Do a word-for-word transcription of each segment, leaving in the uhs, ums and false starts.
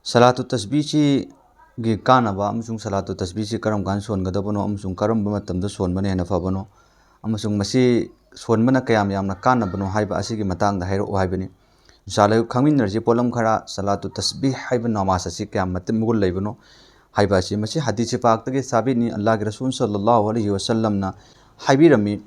ꯁꯂꯥꯇꯨ ꯇꯁꯕꯤꯁꯤꯒꯤ ꯀꯥꯟꯅꯕ ꯑꯃꯁꯨꯡ ꯁꯂꯥꯇꯨ ꯇꯁꯕꯤꯁꯤ ꯀꯔꯝ ꯀꯥꯟꯗ ꯁꯣꯟꯒꯗꯕꯅꯣ ꯑꯃꯁꯨꯡ ꯀꯔꯝꯕ ꯃꯇꯝꯗ ꯁꯣꯟꯕꯅ ꯍꯦꯟꯅ ꯐꯕꯅꯣ ꯑꯃꯁꯨꯡ ꯃꯁꯤ ꯁꯣꯟꯕꯅ ꯀꯌꯥꯝ ꯌꯥꯝꯅ ꯀꯥꯟꯅꯕꯅꯣ ꯍꯥꯏꯕ ꯑꯁꯤꯒꯤ ꯃꯇꯥꯡꯗ ꯍꯥꯏꯔꯛꯎ ꯍꯥꯏꯕꯅꯤ꯫ ꯏꯟꯁꯥ ꯑꯜꯂꯥꯍ, ꯈꯪꯃꯤꯟꯅꯔꯁꯤ ꯄꯣꯠꯂꯝ ꯈꯔ, ꯁꯂꯥꯇꯨ ꯇꯁꯕꯤꯍ ꯍꯥꯏꯕ ꯅꯃꯥꯖ ꯑꯁꯤ ꯀꯌꯥꯝ ꯃꯇꯤꯛ ꯃꯒꯨꯟ ꯂꯩꯕꯅꯣ ꯍꯥꯏꯕ ꯑꯁꯤ꯫ ꯃꯁꯤ ꯍꯗꯤꯁ ꯄꯥꯛꯇꯒꯤ ꯁꯥꯕꯤꯠꯅꯤ꯫ ꯑꯜꯂꯥꯍꯒꯤ ꯔꯁꯨꯜ ꯁꯜꯂꯜꯂꯥꯍꯨ ꯑꯂꯩꯍꯤ ꯋꯁꯜꯂꯝꯅ ꯍꯥꯏꯕꯤꯔꯝꯃꯤ,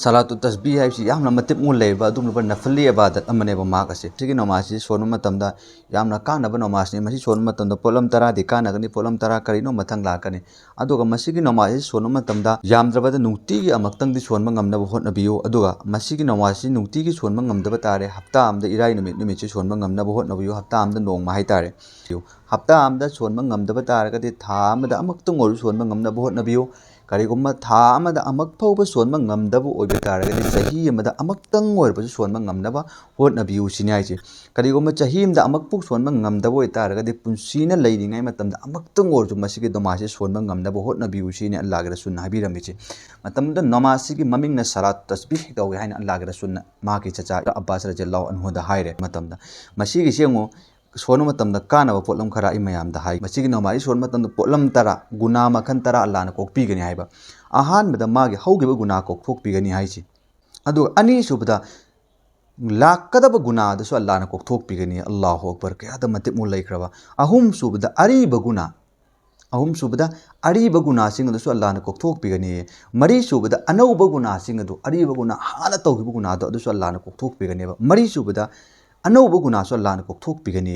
ꯁꯂꯥꯇꯨ ꯇꯁꯕꯤ ꯍꯥꯏꯕꯁꯤ ꯌꯥꯝꯅ ꯃꯇꯤꯛ ꯃꯒꯨꯟ ꯂꯩꯕ ꯑꯗꯨꯒꯨꯝꯂꯕ ꯅꯐꯂꯤ ꯏꯕꯥꯗꯠ ꯑꯃꯅꯦꯕ꯫ ꯃꯍꯥꯛ ꯑꯁꯤ ꯁꯤꯒꯤ ꯅꯃꯥꯖꯁꯤ ꯁꯣꯟꯕ ꯃꯇꯝꯗ ꯌꯥꯝꯅ ꯀꯥꯟꯅꯕ ꯅꯃꯥꯖꯅꯤ꯫ ꯃꯁꯤ ꯁꯣꯟꯕ ꯃꯇꯝꯗ ꯄꯣꯠꯂꯝ ꯇꯔꯥꯗꯤ ꯀꯥꯟꯅꯒꯅꯤ, ꯄꯣꯠꯂꯝ ꯇꯔꯥ ꯀꯔꯤꯅꯣ ꯃꯊꯪ ꯂꯥꯛꯀꯅꯤ꯫ ꯑꯗꯨꯒ ꯃꯁꯤꯒꯤ ꯅꯃꯥꯖꯁꯤ ꯁꯣꯟꯕ ꯃꯇꯝꯗ ꯌꯥꯝꯗ꯭ꯔꯕꯗ ꯅꯨꯡꯇꯤꯒꯤ ꯑꯃꯨꯛꯇꯪꯗꯤ ꯁꯣꯟꯕ ꯉꯝꯅꯕ ꯍꯣꯠꯅꯕꯤꯌꯨ꯫ ꯑꯗꯨꯒ ꯃꯁꯤꯒꯤ ꯅꯃꯥꯖꯁꯤ ꯅꯨꯡꯇꯤꯒꯤ ꯁꯣꯟꯕ ꯉꯝꯗꯕ ꯇꯥꯔꯦ, ꯍꯞꯇꯥ ꯑꯃꯗ ꯏꯔꯥꯏ ꯅꯨꯃꯤꯠ ꯅꯨꯃꯤꯠꯁꯤ ꯁꯣꯟꯕ ꯉꯝꯅꯕ ꯍꯣꯠꯅꯕꯤꯌꯨ꯫ ꯍꯞꯇꯥ ꯑꯃꯗ ꯅꯣꯡꯃ ꯍꯥꯏꯇꯥꯔꯦ꯫ ꯍꯞꯇꯥ ꯑꯃꯗ ꯁꯣꯟꯕ ꯉꯝꯗꯕ ꯇꯥꯔꯒꯗꯤ ꯊꯥ ꯑꯃꯗ ꯑꯃꯨꯛꯇꯪ ꯑꯣꯏꯔꯁꯨ ꯁꯣꯟꯕ ꯉꯝꯅꯕ ꯍꯣꯠꯅꯕꯤꯌꯨ꯫ ꯀꯔꯤꯒꯨꯝꯕ ꯊꯥ ꯑꯃꯗ ꯑꯃꯨꯛ ꯐꯥꯎꯕ ꯁꯣꯟꯕ ꯉꯝꯗꯕ ꯑꯣꯏꯕ ꯇꯥꯔꯒꯗꯤ ꯆꯍꯤ ꯑꯃꯗ ꯑꯃꯨꯛꯇꯪ ꯑꯣꯏꯔꯕꯁꯨ ꯁꯣꯟꯕ ꯉꯝꯅꯕ ꯍꯣꯠꯅꯕꯤꯌꯨ ꯁꯤꯅꯤ ꯍꯥꯏꯁꯦ꯫ ꯀꯔꯤꯒꯨꯝꯕ ꯆꯍꯤ ꯑꯃꯗ ꯑꯃꯨꯛꯐꯥꯎ ꯁꯣꯟꯕ ꯉꯝꯗꯕ ꯑꯣꯏꯇꯥꯔꯒꯗꯤ ꯄꯨꯟꯁꯤꯅ ꯂꯩꯔꯤꯉꯩ ꯃꯇꯝꯗ ꯑꯃꯨꯛꯇꯪ ꯑꯣꯏꯔꯁꯨ ꯃꯁꯤꯒꯤ ꯅꯃꯥꯖꯁꯦ ꯁꯣꯟꯕ ꯉꯝꯅꯕ ꯍꯣꯠꯅꯕꯤꯌꯨ ꯁꯤꯅꯤ ꯑꯜꯂꯥꯍꯒꯤ ꯔꯁꯨꯜꯅ ꯍꯥꯏꯕꯤꯔꯝꯃꯤꯁꯦ꯫ ꯃꯇꯝꯗꯨꯗ ꯅꯃꯥꯖꯁꯤꯒꯤ ꯃꯃꯤꯡꯅ ꯁꯂꯥꯠ ꯇꯁꯕꯤꯍ ꯀꯧꯏ ꯍꯥꯏꯅ ꯑꯜꯂꯥꯍꯒꯤ ꯔꯁꯨꯜꯅ ꯃꯍꯥꯛꯀꯤ ꯆꯆꯥ ꯑꯕꯥꯁ ꯔꯖꯤꯌꯜꯂꯥꯍꯨ ꯑꯟꯍꯨꯗ ꯍꯥꯏꯔꯦ꯫ ꯃꯇꯝꯗ ꯃꯁꯤꯒꯤꯁꯤ ꯌꯦꯡꯉꯨ, ꯁꯣꯟꯕ ꯃꯇꯝꯗ ꯀꯥꯟꯅꯕ ꯄꯣꯠꯂꯝ ꯈꯔ ꯑꯩ ꯃꯌꯥꯝꯗ ꯍꯥꯏ꯫ ꯃꯁꯤꯒꯤ ꯅꯃꯥꯖꯁꯤ ꯁꯣꯟꯕ ꯃꯇꯝꯗ ꯄꯣꯠꯂꯝ ꯇꯔꯥ, ꯒꯨꯅꯥ ꯃꯈꯜ ꯇꯔꯥ ꯑꯜꯂꯥꯍꯅ ꯀꯣꯛꯄꯤꯒꯅꯤ ꯍꯥꯏꯕ꯫ ꯑꯍꯥꯟꯕꯗ ꯃꯥꯒꯤ ꯍꯧꯈꯤꯕ ꯒꯨꯅꯥ ꯀꯣꯛꯊꯣꯛꯄꯤꯒꯅꯤ ꯍꯥꯏꯁꯤ꯫ ꯑꯗꯨꯒ ꯑꯅꯤꯁꯨꯕꯗ ꯂꯥꯛꯀꯗꯕ ꯒꯨꯅꯥꯗꯨꯁꯨ ꯑꯜꯂꯥꯍꯅ ꯀꯣꯛꯊꯣꯛꯄꯤꯒꯅꯤ꯫ ꯑꯜꯂꯥꯍꯨ ꯑꯛꯕꯔ, ꯀꯌꯥꯗ ꯃꯇꯤꯛ ꯃꯒꯨꯟ ꯂꯩꯈ꯭ꯔꯕ꯫ ꯑꯍꯨꯝꯁꯨꯕꯗ ꯑꯔꯤꯕ ꯒꯨꯅꯥ, ꯑꯍꯨꯝꯁꯨꯕꯗ ꯑꯔꯤꯕ ꯒꯨꯅꯥꯁꯤꯡ ꯑꯗꯨꯁꯨ ꯑꯜꯂꯥꯍꯅ ꯀꯣꯛꯊꯣꯛꯄꯤꯒꯅꯤ꯫ ꯃꯔꯤꯁꯨꯕꯗ ꯑꯅꯧꯕ ꯒꯨꯅꯥꯁꯤꯡ ꯑꯗꯨ, ꯑꯔꯤꯕ ꯒꯨꯅꯥ, ꯍꯥꯟꯅ ꯇꯧꯈꯤꯕ ꯒꯨꯅꯥꯗꯣ ꯑꯗꯨꯁꯨ ꯑꯜꯂꯥꯍꯅ ꯀꯣꯛꯊꯣꯛꯄꯤꯒꯅꯦꯕ꯫ ꯃꯔꯤꯁꯨꯕꯗ ꯑꯅꯧꯕ ꯒꯨꯅꯥꯁꯨ ꯑꯜꯂꯥꯍꯅ ꯀꯣꯛꯊꯣꯛꯄꯤꯒꯅꯤ꯫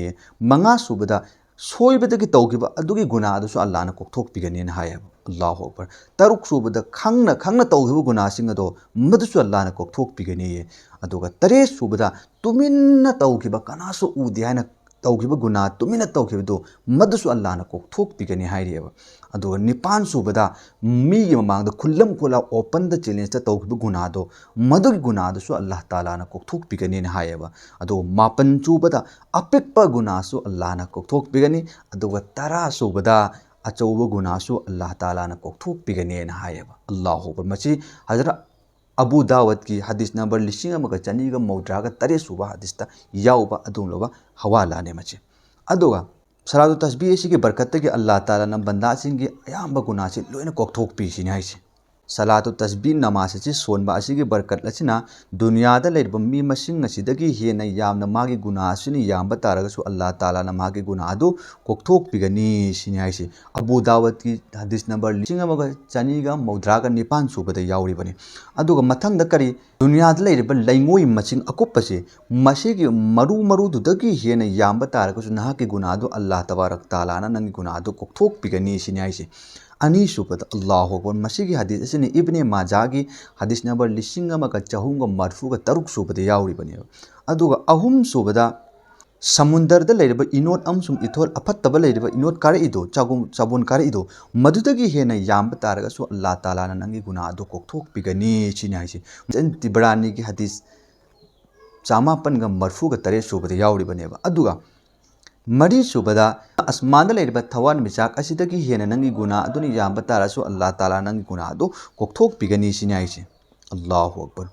ꯃꯉꯥꯁꯨꯕꯗ ꯁꯣꯏꯕꯗꯒꯤ ꯇꯧꯈꯤꯕ ꯑꯗꯨꯒꯤ ꯒꯨꯅꯥ ꯑꯗꯨꯁꯨ ꯑꯜꯂꯥꯍꯅ ꯀꯣꯛꯊꯣꯛꯄꯤꯒꯅꯤꯅ ꯍꯥꯏꯌꯦꯕ꯫ ꯑꯜꯂꯥꯍꯨ ꯑꯛꯕꯔ꯫ ꯇꯔꯨꯛꯁꯨꯕꯗ ꯈꯪꯅ ꯈꯪꯅ ꯇꯧꯈꯤꯕ ꯒꯨꯅꯥꯁꯤꯡ ꯑꯗꯣ ꯃꯗꯨꯁꯨ ꯑꯜꯂꯥꯍꯅ ꯀꯣꯛꯊꯣꯛꯄꯤꯒꯅꯤ꯫ ꯑꯗꯨꯒ ꯇꯔꯦꯠꯁꯨꯕꯗ ꯇꯨꯃꯤꯟꯅ ꯇꯧꯈꯤꯕ, ꯀꯅꯥꯁꯨ ꯎꯗꯦ ꯍꯥꯏꯅ ꯇꯧꯈꯤꯕ ꯒꯨꯅꯥ, ꯇꯨꯃꯤꯟꯅ ꯇꯧꯈꯤꯕꯗꯨ ꯃꯗꯨꯁꯨ ꯑꯜꯂꯥꯍꯅ ꯀꯣꯛꯊꯣꯛꯄꯤꯒꯅꯤ ꯍꯥꯏꯔꯤꯑꯕ꯫ ꯑꯗꯨꯒ ꯅꯤꯄꯥꯟꯁꯨꯕꯗ ꯃꯤꯒꯤ ꯃꯃꯥꯡꯗ ꯈꯨꯜꯂꯝ ꯈꯨꯜꯂꯥ openꯗ challengeꯇ ꯇꯧꯈꯤꯕ ꯒꯨꯅꯥꯗꯣ, ꯃꯗꯨꯒꯤ ꯒꯨꯅꯥꯗꯨꯁꯨ ꯑꯜꯂꯥꯍ ꯇꯥꯂꯥꯅ ꯀꯣꯛꯊꯣꯛꯄꯤꯒꯅꯤꯅ ꯍꯥꯏꯌꯦꯕ꯫ ꯑꯗꯨꯒ ꯃꯥꯄꯟꯁꯨꯕꯗ ꯑꯄꯤꯛꯄ ꯒꯨꯅꯥꯁꯨ ꯑꯜꯂꯥꯍꯅ ꯀꯣꯛꯊꯣꯛꯄꯤꯒꯅꯤ꯫ ꯑꯗꯨꯒ ꯇꯔꯥꯁꯨꯕꯗ ꯑꯆꯧꯕ ꯒꯨꯅꯥꯁꯨ ꯑꯜꯂꯥꯍ ꯇꯥꯂꯥꯅ ꯀꯣꯛꯊꯣꯛꯄꯤꯒꯅꯤꯅ ꯍꯥꯏꯌꯦꯕ꯫ ꯑꯜꯂꯥꯍꯨ ꯑꯛꯕꯔ꯫ ꯃꯁꯤ ꯍꯖꯔꯠ ꯑꯕꯨ ꯗꯥꯋꯠꯀꯤ ꯍꯗꯤꯁ ꯅꯝꯕꯔ ꯂꯤꯁꯤꯡ ꯑꯃꯒ ꯆꯅꯤꯒ ꯃꯧꯗ꯭ꯔꯥꯒ ꯇꯔꯦꯠ ꯁꯨꯕ ꯍꯗꯤꯁꯇ ꯌꯥꯎꯕ ꯑꯗꯨꯒꯨꯝꯂꯕ ꯍꯋꯥꯂꯥꯅꯦ ꯃꯁꯤ꯫ ꯑꯗꯨꯒ ꯁꯂꯥꯇꯨ ꯇꯁꯕꯤ ꯑꯁꯤꯒꯤ ꯕꯔꯀꯠꯇꯒꯤ ꯑꯜꯂꯥ ꯇꯥꯂꯥꯅ ꯕꯟꯗꯥꯁꯤꯡꯒꯤ ꯑꯌꯥꯝꯕ ꯒꯨꯅꯥꯁꯤ ꯂꯣꯏꯅ ꯀꯣꯛꯊꯣꯛꯄꯤ ꯁꯤꯅꯤ ꯍꯥꯏꯁꯦ꯫ ꯁꯂꯥꯇꯨ ꯇꯁꯕꯤ ꯅꯃꯥꯖ ꯑꯁꯤ ꯁꯣꯟꯕ ꯑꯁꯤꯒꯤ ꯕꯔꯀꯠ ꯑꯁꯤꯅ ꯗꯨꯅꯤꯌꯥꯗ ꯂꯩꯔꯤꯕ ꯃꯤ ꯃꯁꯤꯡ ꯑꯁꯤꯗꯒꯤ ꯍꯦꯟꯅ ꯌꯥꯝꯅ ꯃꯥꯒꯤ ꯒꯨꯅꯥ ꯑꯁꯤꯅ ꯌꯥꯝꯕ ꯇꯥꯔꯒꯁꯨ ꯑꯜꯂꯥ ꯇꯥꯂꯥꯅ ꯃꯥꯒꯤ ꯒꯨꯅꯥ ꯑꯗꯨ ꯀꯣꯛꯊꯣꯛꯄꯤꯒꯅꯤ ꯁꯤꯅꯤ ꯍꯥꯏꯁꯦ꯫ ꯑꯕꯨ ꯗꯥꯋꯠꯀꯤ ꯍꯗꯤꯁ ꯅꯝꯕꯔ ꯂꯤꯁꯤꯡ ꯑꯃꯒ ꯆꯅꯤꯒ ꯃꯧꯗ꯭ꯔꯥꯒ ꯅꯤꯄꯥꯟ ꯁꯨꯕꯗ ꯌꯥꯎꯔꯤꯕꯅꯤ꯫ ꯑꯗꯨꯒ ꯃꯊꯪꯗ ꯀꯔꯤ? ꯗꯨꯅꯤꯌꯥꯗ ꯂꯩꯔꯤꯕ ꯂꯩꯉꯣꯏ ꯃꯁꯤꯡ ꯑꯀꯨꯞꯄꯁꯦ, ꯃꯁꯤꯒꯤ ꯃꯔꯨ ꯃꯔꯨꯗꯨꯗꯒꯤ ꯍꯦꯟꯅ ꯌꯥꯝꯕ ꯇꯥꯔꯒꯁꯨ ꯅꯍꯥꯛꯀꯤ ꯒꯨꯅꯥꯗꯨ ꯑꯜꯂꯥ ꯇꯕꯥꯔꯛ ꯇꯥꯂꯥꯅ ꯅꯪꯒꯤ ꯒꯨꯅꯥꯗꯨ ꯀꯣꯛꯊꯣꯛꯄꯤꯒꯅꯤ ꯁꯤꯅꯤ ꯍꯥꯏꯁꯦ꯫ ꯑꯅꯤꯁꯨꯕꯗ, ꯑꯜꯂꯥꯍꯨ ꯑꯛꯕꯔ, ꯃꯁꯤꯒꯤ ꯍꯗꯤꯁ ꯑꯁꯤꯅ ꯏꯕꯅꯦ ꯃꯥꯖꯥꯒꯤ ꯍꯗꯤꯁ ꯅꯝꯕꯔ ꯂꯤꯁꯤꯡ ꯑꯃꯒ ꯆꯍꯨꯝꯒ ꯃꯔꯐꯨꯒ ꯇꯔꯨꯛ ꯁꯨꯕꯗ ꯌꯥꯎꯔꯤꯕꯅꯦꯕ꯫ ꯑꯗꯨꯒ ꯑꯍꯨꯝꯁꯨꯕꯗ, ꯁꯃꯨꯟꯗꯔꯗ ꯂꯩꯔꯤꯕ ꯏꯅꯣꯠ ꯑꯃꯁꯨꯡ ꯏꯊꯣꯜ ꯑꯐꯠꯇꯕ ꯂꯩꯔꯤꯕ ꯏꯅꯣꯠ ꯀꯥꯔꯛꯏꯗꯣ, ꯆꯥꯒꯨꯝ-, ꯆꯥꯕꯣꯟ ꯀꯥꯔꯛꯏꯗꯣ, ꯃꯗꯨꯗꯒꯤ ꯍꯦꯟꯅ ꯌꯥꯝꯕ ꯇꯥꯔꯒꯁꯨ ꯑꯜꯂꯥ ꯇꯥꯂꯥꯅ ꯅꯪꯒꯤ ꯒꯨꯅꯥ ꯑꯗꯨ ꯀꯣꯛꯊꯣꯛꯄꯤꯒꯅꯤ ꯁꯤꯅꯤ ꯍꯥꯏꯁꯦ꯫ ꯇꯤꯕꯔꯥꯅꯤꯒꯤ ꯍꯗꯤꯁ ꯆꯥꯃꯥꯄꯟꯒ ꯃꯔꯐꯨꯒ ꯇꯔꯦꯠ ꯁꯨꯕꯗ ꯌꯥꯎꯔꯤꯕꯅꯦꯕ꯫ ꯑꯗꯨꯒ ꯃꯔꯤꯁꯨꯕꯗ, ꯑꯁꯃꯥꯟꯗ ꯂꯩꯔꯤꯕ ꯊꯋꯥꯟꯃꯤꯆꯥꯛ ꯑꯁꯤꯗꯒꯤ ꯍꯦꯟꯅ ꯅꯪꯒꯤ ꯒꯨꯅꯥ ꯑꯗꯨꯅ ꯌꯥꯝꯕ ꯇꯥꯔꯁꯨ ꯑꯜꯂꯥ ꯇꯥꯂꯥ ꯅꯪꯒꯤ ꯒꯨꯅꯥ ꯑꯗꯨ ꯀꯣꯛꯊꯣꯛꯄꯤꯒꯅꯤ ꯁꯤꯅꯤ ꯍꯥꯏꯁꯦ꯫ ꯑꯜꯂꯥꯍꯨ ꯑꯛꯕꯔ꯫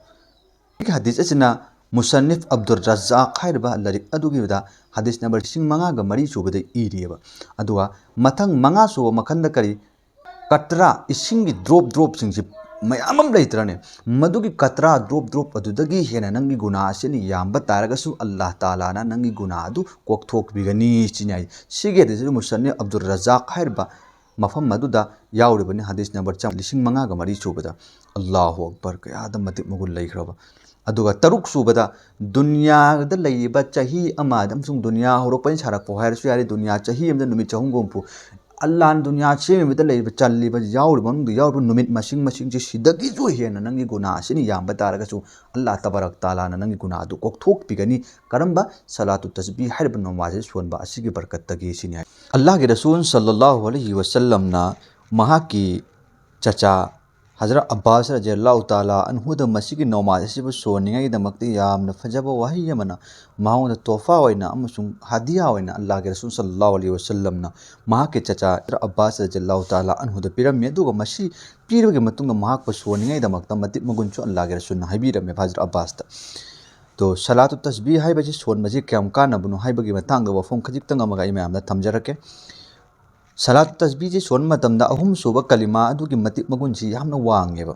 ꯍꯧꯖꯤꯛꯀꯤ ꯍꯗꯤꯁ ꯑꯁꯤꯅ ꯃꯨꯁꯟꯅꯤꯐ ꯑꯕꯗꯨꯔ ꯔꯖꯥꯛ ꯍꯥꯏꯔꯤꯕ ꯂꯥꯏꯔꯤꯛ ꯑꯗꯨꯒꯤꯗ ꯍꯗꯤꯁ ꯅꯝꯕꯔ ꯂꯤꯁꯤꯡ ꯃꯉꯥꯒ ꯃꯔꯤ ꯁꯨꯕꯗ ꯏꯔꯤꯑꯕ꯫ ꯑꯗꯨꯒ ꯃꯊꯪ ꯃꯉꯥ ꯁꯨꯕ ꯃꯈꯜꯗ ꯀꯔꯤ? ꯀꯇ꯭ꯔꯥ, ꯏꯁꯤꯡꯒꯤ ꯗ꯭ꯔꯣꯞ ꯗ꯭ꯔꯣꯞꯁꯤꯡꯁꯤ ꯃꯌꯥꯝ ꯑꯃ ꯂꯩꯇ꯭ꯔꯅꯦ? ꯃꯗꯨꯒꯤ ꯀꯇ꯭ꯔꯥ ꯗ꯭ꯔꯣꯞ ꯗ꯭ꯔꯣꯞ ꯑꯗꯨꯗꯒꯤ ꯍꯦꯟꯅ ꯅꯪꯒꯤ ꯒꯨꯅꯥ ꯑꯁꯤꯅ ꯌꯥꯝꯕ ꯇꯥꯔꯒꯁꯨ ꯑꯜꯂꯥꯍ ꯇꯥꯂꯥꯅ ꯅꯪꯒꯤ ꯒꯨꯅꯥ ꯑꯗꯨ ꯀꯣꯛꯊꯣꯛꯄꯤꯒꯅꯤ ꯁꯤꯅꯤ ꯍꯥꯏ꯫ ꯁꯤꯒꯤ ꯍꯗꯤꯁ ꯑꯁꯤ ꯃꯨꯁꯟꯅꯤꯐ ꯑꯕꯗꯨꯔ ꯔꯖꯥꯛ ꯍꯥꯏꯔꯤꯕ ꯃꯐꯝ ꯑꯗꯨꯗ ꯌꯥꯎꯔꯤꯕꯅꯤ, ꯍꯗꯤꯁ ꯅꯝꯕꯔ ꯆꯥꯝ-, ꯂꯤꯁꯤꯡ ꯃꯉꯥꯒ ꯃꯔꯤ ꯁꯨꯕꯗ꯫ ꯑꯜꯂꯥꯍꯨ ꯑꯛꯕꯔ, ꯀꯌꯥꯗ ꯃꯇꯤꯛ ꯃꯒꯨꯟ ꯂꯩꯈ꯭ꯔꯕ꯫ ꯑꯗꯨꯒ ꯇꯔꯨꯛ ꯁꯨꯕꯗ, ꯗꯨꯅꯤꯌꯥꯗ ꯂꯩꯔꯤꯕ ꯆꯍꯤ ꯑꯃꯗ, ꯑꯃꯁꯨꯡ ꯗꯨꯅꯤꯌꯥ ꯍꯧꯔꯛꯄꯗꯒꯤ ꯁꯥꯔꯛꯄ ꯍꯥꯏꯔꯁꯨ ꯌꯥꯔꯦ, ꯗꯨꯅꯤꯌꯥ ꯆꯍꯤ ꯑꯃꯗ ꯅꯨꯃꯤꯠ ꯆꯍꯨꯝꯒ ꯍꯨꯝꯐꯨ, ꯑꯜꯂꯥꯍꯅ ꯗꯨꯅꯤꯌꯥ ꯁꯦꯝꯃꯤꯕꯗ ꯂꯩꯔꯤꯕ, ꯆꯜꯂꯤꯕ, ꯌꯥꯎꯔꯤꯕ ꯃꯅꯨꯡꯗ ꯌꯥꯎꯔꯤꯕ ꯅꯨꯃꯤꯠ ꯃꯁꯤꯡ ꯃꯁꯤꯡꯁꯦ ꯁꯤꯗꯒꯤꯁꯨ ꯍꯦꯟꯅ ꯅꯪꯒꯤ ꯒꯨꯅꯥ ꯑꯁꯤꯅ ꯌꯥꯝꯕ ꯇꯥꯔꯒꯁꯨ ꯑꯜꯂꯥꯍ ꯇꯕꯥꯔꯛ ꯇꯥꯂꯥꯅ ꯅꯪꯒꯤ ꯒꯨꯅꯥ ꯑꯗꯨ ꯀꯣꯛꯊꯣꯛꯄꯤꯒꯅꯤ꯫ ꯀꯔꯝꯕ? ꯁꯂꯥꯇꯨ ꯇꯁꯕꯤꯍ ꯍꯥꯏꯔꯤꯕ ꯅꯃꯥꯖ ꯑꯁꯤ ꯁꯣꯟꯕ ꯑꯁꯤꯒꯤ ꯕꯔꯀꯠꯇꯒꯤ ꯁꯤꯅꯤ ꯍꯥꯏ꯫ ꯑꯜꯂꯥꯍꯒꯤ ꯔꯁꯨꯜ ꯁꯜꯂꯜꯂꯥꯍꯨ ꯑꯂꯩꯍꯤ ꯋꯁꯜꯂꯝꯅ ꯃꯍꯥꯛꯀꯤ ꯆꯆꯥ ꯍꯖꯔꯠ ꯑꯕꯥꯁ ꯔꯖꯤꯌꯜꯂꯥꯍꯨ ꯇꯥꯂꯥ ꯑꯟꯍꯨꯗ ꯃꯁꯤꯒꯤ ꯅꯃꯥꯖ ꯑꯁꯤꯕꯨ ꯁꯣꯟꯅꯤꯡꯉꯥꯏꯒꯤꯗꯃꯛꯇ ꯌꯥꯝꯅ ꯐꯖꯕ ꯋꯥꯍꯩ ꯑꯃꯅ ꯃꯉꯣꯟꯗ ꯇꯣꯍꯐꯥ ꯑꯣꯏꯅ ꯑꯃꯁꯨꯡ ꯍꯗꯤꯌꯥ ꯑꯣꯏꯅ ꯑꯜꯂꯥꯍꯒꯤ ꯔꯁꯨꯜ ꯁꯜꯂꯜꯂꯥꯍꯨ ꯑꯂꯩꯍꯤ ꯋꯁꯜꯂꯝꯅ ꯃꯍꯥꯛꯀꯤ ꯆꯆꯥ ꯍꯖꯔꯠ ꯑꯕꯥꯁ ꯔꯖꯤꯌꯜꯂꯥꯍꯨ ꯇꯥꯂꯥ ꯑꯟꯍꯨꯗ ꯄꯤꯔꯝꯃꯤ꯫ ꯑꯗꯨꯒ ꯃꯁꯤ ꯄꯤꯔꯕꯒꯤ ꯃꯇꯨꯡꯗ ꯃꯍꯥꯛꯄꯨ ꯁꯣꯟꯅꯤꯡꯉꯥꯏꯗꯃꯛꯇ ꯃꯇꯤꯛ ꯃꯒꯨꯟꯁꯨ ꯑꯜꯂꯥꯍꯒꯤ ꯔꯁꯨꯜꯅ ꯍꯥꯏꯕꯤꯔꯝꯃꯦ ꯍꯖꯔꯠ ꯑꯕꯥꯁꯇ꯫ ꯑꯗꯣ ꯁꯂꯥꯇꯨ ꯇꯁꯕꯤ ꯍꯥꯏꯕꯁꯤ ꯁꯣꯟꯕꯁꯤ ꯀꯌꯥꯝ ꯀꯥꯟꯅꯕꯅꯣ ꯍꯥꯏꯕꯒꯤ ꯃꯇꯥꯡꯗ ꯋꯥꯐꯝ ꯈꯖꯤꯛꯇꯪ ꯑꯃꯒ ꯑꯩ ꯃꯌꯥꯝꯗ ꯊꯝꯖꯔꯛꯀꯦ꯫ ꯁꯂꯥꯇꯨ ꯇꯁꯕꯤꯁꯤ ꯁꯣꯟꯕ ꯃꯇꯝꯗ ꯑꯍꯨꯝꯁꯨꯕ ꯀꯂꯤꯃꯥ ꯑꯗꯨꯒꯤ ꯃꯇꯤꯛ ꯃꯒꯨꯟꯁꯤ ꯌꯥꯝꯅ ꯋꯥꯡꯉꯦꯕ꯫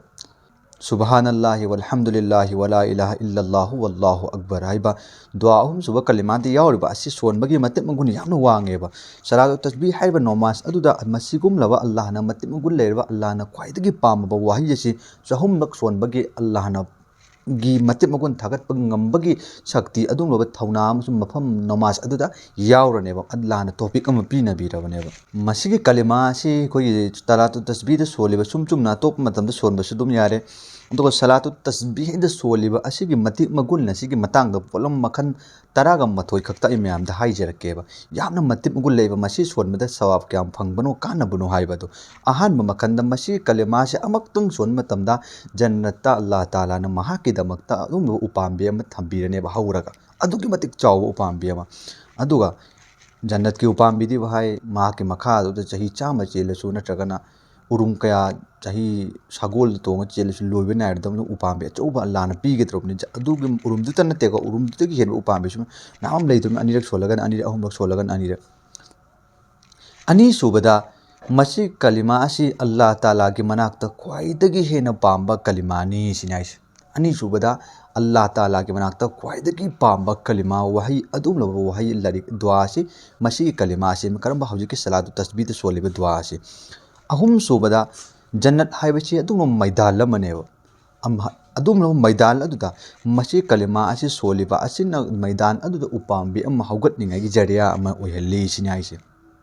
ꯁꯨꯕꯍꯥꯅꯜꯂꯥꯍꯤ ꯋꯜꯍꯝꯗꯨꯂꯤꯜꯂꯥꯍꯤ ꯋꯂꯥ ꯏꯂꯥꯍ ꯏꯜꯂꯜꯂꯥꯍꯨ ꯋꯜꯂꯥꯍꯨ ꯑꯛꯕꯔ ꯍꯥꯏꯕ ꯗꯨꯋꯥ ꯑꯍꯨꯝꯁꯨꯕ ꯀꯂꯤꯃꯥꯗ ꯌꯥꯎꯔꯤꯕ ꯑꯁꯤ ꯁꯣꯟꯕꯒꯤ ꯃꯇꯤꯛ ꯃꯒꯨꯟ ꯌꯥꯝꯅ ꯋꯥꯡꯉꯦꯕ꯫ ꯁꯂꯥꯇꯨ ꯇꯁꯕꯤ ꯍꯥꯏꯔꯤꯕ ꯅꯃꯥꯖ ꯑꯗꯨꯗ ꯃꯁꯤꯒꯨꯝꯂꯕ ꯑꯜꯂꯥꯍꯅ ꯃꯇꯤꯛ ꯃꯒꯨꯟ ꯂꯩꯔꯕ, ꯑꯜꯂꯥꯍꯅ ꯈ꯭ꯋꯥꯏꯗꯒꯤ ꯄꯥꯝꯃꯕ ꯋꯥꯍꯩ ꯑꯁꯤ ꯆꯍꯨꯝꯂꯛ ꯁꯣꯟꯕꯒꯤ ꯑꯜꯂꯥꯍꯅ ꯒꯤ ꯃꯇꯤꯛ ꯃꯒꯨꯟ ꯊꯥꯒꯠꯄ ꯉꯝꯕꯒꯤ ꯁꯛꯇꯤ, ꯑꯗꯨꯒꯨꯝꯂꯕ ꯊꯧꯅꯥ ꯑꯃꯁꯨꯡ ꯃꯐꯝ ꯅꯃꯥꯖ ꯑꯗꯨꯗ ꯌꯥꯎꯔꯅꯦꯕ꯫ ꯑꯜꯂꯥꯍꯅ ꯇꯣꯄꯤꯛ ꯑꯃ ꯄꯤꯅꯕꯤꯔꯕꯅꯦꯕ꯫ ꯃꯁꯤꯒꯤ ꯀꯂꯤꯃꯥ ꯑꯁꯤ ꯑꯩꯈꯣꯏꯒꯤ ꯁꯂꯥꯇꯨ ꯇꯁꯕꯤꯗ ꯁꯣꯜꯂꯤꯕ ꯁꯨꯝ ꯆꯨꯝꯅ ꯑꯇꯣꯞꯄ ꯃꯇꯝꯗ ꯁꯣꯟꯕꯁꯨ ꯑꯗꯨꯝ ꯌꯥꯔꯦ꯫ ꯑꯗꯨꯒ ꯁꯂꯥꯇꯨ ꯇꯁꯕꯤꯗ ꯁꯣꯜꯂꯤꯕ ꯑꯁꯤꯒꯤ ꯃꯇꯤꯛ ꯃꯒꯨꯟ ꯑꯁꯤꯒꯤ ꯃꯇꯥꯡꯗ ꯄꯣꯠꯂꯝ ꯃꯈꯜ ꯇꯔꯥꯒ ꯃꯥꯊꯣꯏ ꯈꯛꯇ ꯑꯩ ꯃꯌꯥꯝꯗ ꯍꯥꯏꯖꯔꯛꯀꯦꯕ꯫ ꯌꯥꯝꯅ ꯃꯇꯤꯛ ꯃꯒꯨꯟ ꯂꯩꯕ, ꯃꯁꯤ ꯁꯣꯟꯕꯗ ꯁꯋꯥꯕ ꯀꯌꯥꯝ ꯐꯪꯕꯅꯣ, ꯀꯥꯟꯅꯕꯅꯣ ꯍꯥꯏꯕꯗꯣ꯫ ꯑꯍꯥꯟꯕ ꯃꯈꯜꯗ ꯃꯁꯤ ꯀꯂꯤꯃꯥꯁꯦ ꯑꯃꯨꯛꯇꯪ ꯁꯣꯟꯕ ꯃꯇꯝꯗ ꯖꯟꯅꯠꯇ ꯑꯜꯂꯥꯍ ꯇꯥꯂꯥꯅ ꯃꯍꯥꯛꯀꯤꯗꯃꯛꯇ ꯑꯗꯨꯒꯨꯝꯂꯕ ꯎꯄꯥꯝꯕꯤ ꯑꯃ ꯊꯝꯕꯤꯔꯅꯦꯕ, ꯍꯧꯔꯒ꯫ ꯑꯗꯨꯛꯀꯤ ꯃꯇꯤꯛ ꯆꯥꯎꯕ ꯎꯄꯥꯝꯕꯤ ꯑꯃ꯫ ꯑꯗꯨꯒ ꯖꯟꯅꯠꯀꯤ ꯎꯄꯥꯝꯕꯤꯗꯤ ꯚꯥꯏ, ꯃꯍꯥꯛꯀꯤ ꯃꯈꯥꯗꯨꯗ ꯆꯍꯤ ꯆꯥꯝꯃ ꯆꯦꯜꯂꯁꯨ ꯅꯠꯇ꯭ꯔꯒꯅ ꯎꯔꯨꯝ ꯀꯌꯥ, ꯆꯍꯤ ꯁꯒꯣꯜꯗ ꯇꯣꯡꯉ ꯆꯦꯜꯂꯁꯨ ꯂꯣꯏꯕ ꯅꯥꯏꯔꯗꯕꯅꯤ꯫ ꯎꯄꯥꯝꯕꯤ ꯑꯆꯧꯕ ꯑꯜꯂꯥꯍꯅ ꯄꯤꯒꯗꯧꯔꯕꯅꯤ꯫ ꯑꯗꯨꯒꯤ ꯎꯔꯨꯝꯗꯨꯇ ꯅꯠꯇꯦꯀꯣ, ꯎꯔꯨꯝꯗꯨꯗꯒꯤ ꯍꯦꯟꯕ ꯎꯄꯥꯝꯕꯤꯁꯨ ꯃꯌꯥꯝ ꯑꯃ ꯂꯩꯗꯧꯔꯤꯕꯅꯤ꯫ ꯑꯅꯤꯔꯛ ꯁꯣꯜꯂꯒꯅ ꯑꯅꯤꯔꯛ, ꯑꯍꯨꯝꯂꯛ ꯁꯣꯜꯂꯒꯅ ꯑꯅꯤꯔꯛ꯫ ꯑꯅꯤꯁꯨꯕꯗ, ꯃꯁꯤ ꯀꯂꯤꯃꯥ ꯑꯁꯤ ꯑꯜꯂꯥꯍ ꯇꯥꯂꯥꯒꯤ ꯃꯅꯥꯛꯇ ꯈ꯭ꯋꯥꯏꯗꯒꯤ ꯍꯦꯟꯅ ꯄꯥꯝꯕ ꯀꯂꯤꯃꯥꯅꯤ ꯁꯤꯅꯤ ꯍꯥꯏꯁꯦ꯫ ꯑꯅꯤꯁꯨꯕꯗ, ꯑꯜꯂꯥꯍ ꯇꯥꯂꯥꯒꯤ ꯃꯅꯥꯛꯇ ꯈ꯭ꯋꯥꯏꯗꯒꯤ ꯄꯥꯝꯕ ꯀꯂꯤꯃꯥ, ꯋꯥꯍꯩ, ꯑꯗꯨꯒꯨꯝꯂꯕ ꯋꯥꯍꯩ, ꯂꯥꯏꯔꯤꯛ, ꯗꯨꯋꯥ ꯑꯁꯤ, ꯃꯁꯤꯒꯤ ꯀꯂꯤꯃꯥ ꯑꯁꯤ, ꯀꯔꯝꯕ? ꯍꯧꯖꯤꯛꯀꯤ ꯁꯂꯥꯇꯨ ꯇꯁꯕꯤꯗ ꯁꯣꯜꯂꯤꯕ ꯗꯨꯋꯥ ꯑꯁꯤ꯫ ꯑꯍꯨꯝꯁꯨꯕꯗ, ꯖꯟꯅꯠ ꯍꯥꯏꯕꯁꯤ ꯑꯗꯨꯒꯨꯝꯕ ꯃꯩꯗꯥꯟ ꯑꯃꯅꯦꯕ꯫ ꯑꯝ-, ꯑꯗꯨꯒꯨꯝꯂꯕ ꯃꯩꯗꯥꯟ ꯑꯗꯨꯗ ꯃꯁꯤ ꯀꯂꯤꯃꯥ ꯑꯁꯤ ꯁꯣꯜꯂꯤꯕ ꯑꯁꯤꯅ ꯃꯩꯗꯥꯟ ꯑꯗꯨꯗ ꯎꯄꯥꯝꯕꯤ ꯑꯃ ꯍꯧꯒꯠꯅꯤꯡꯉꯥꯏꯒꯤ ꯖꯔꯤꯌꯥ ꯑꯃ ꯑꯣꯏꯍꯜꯂꯤ ꯁꯤꯅꯤ ꯍꯥꯏꯁꯦ꯫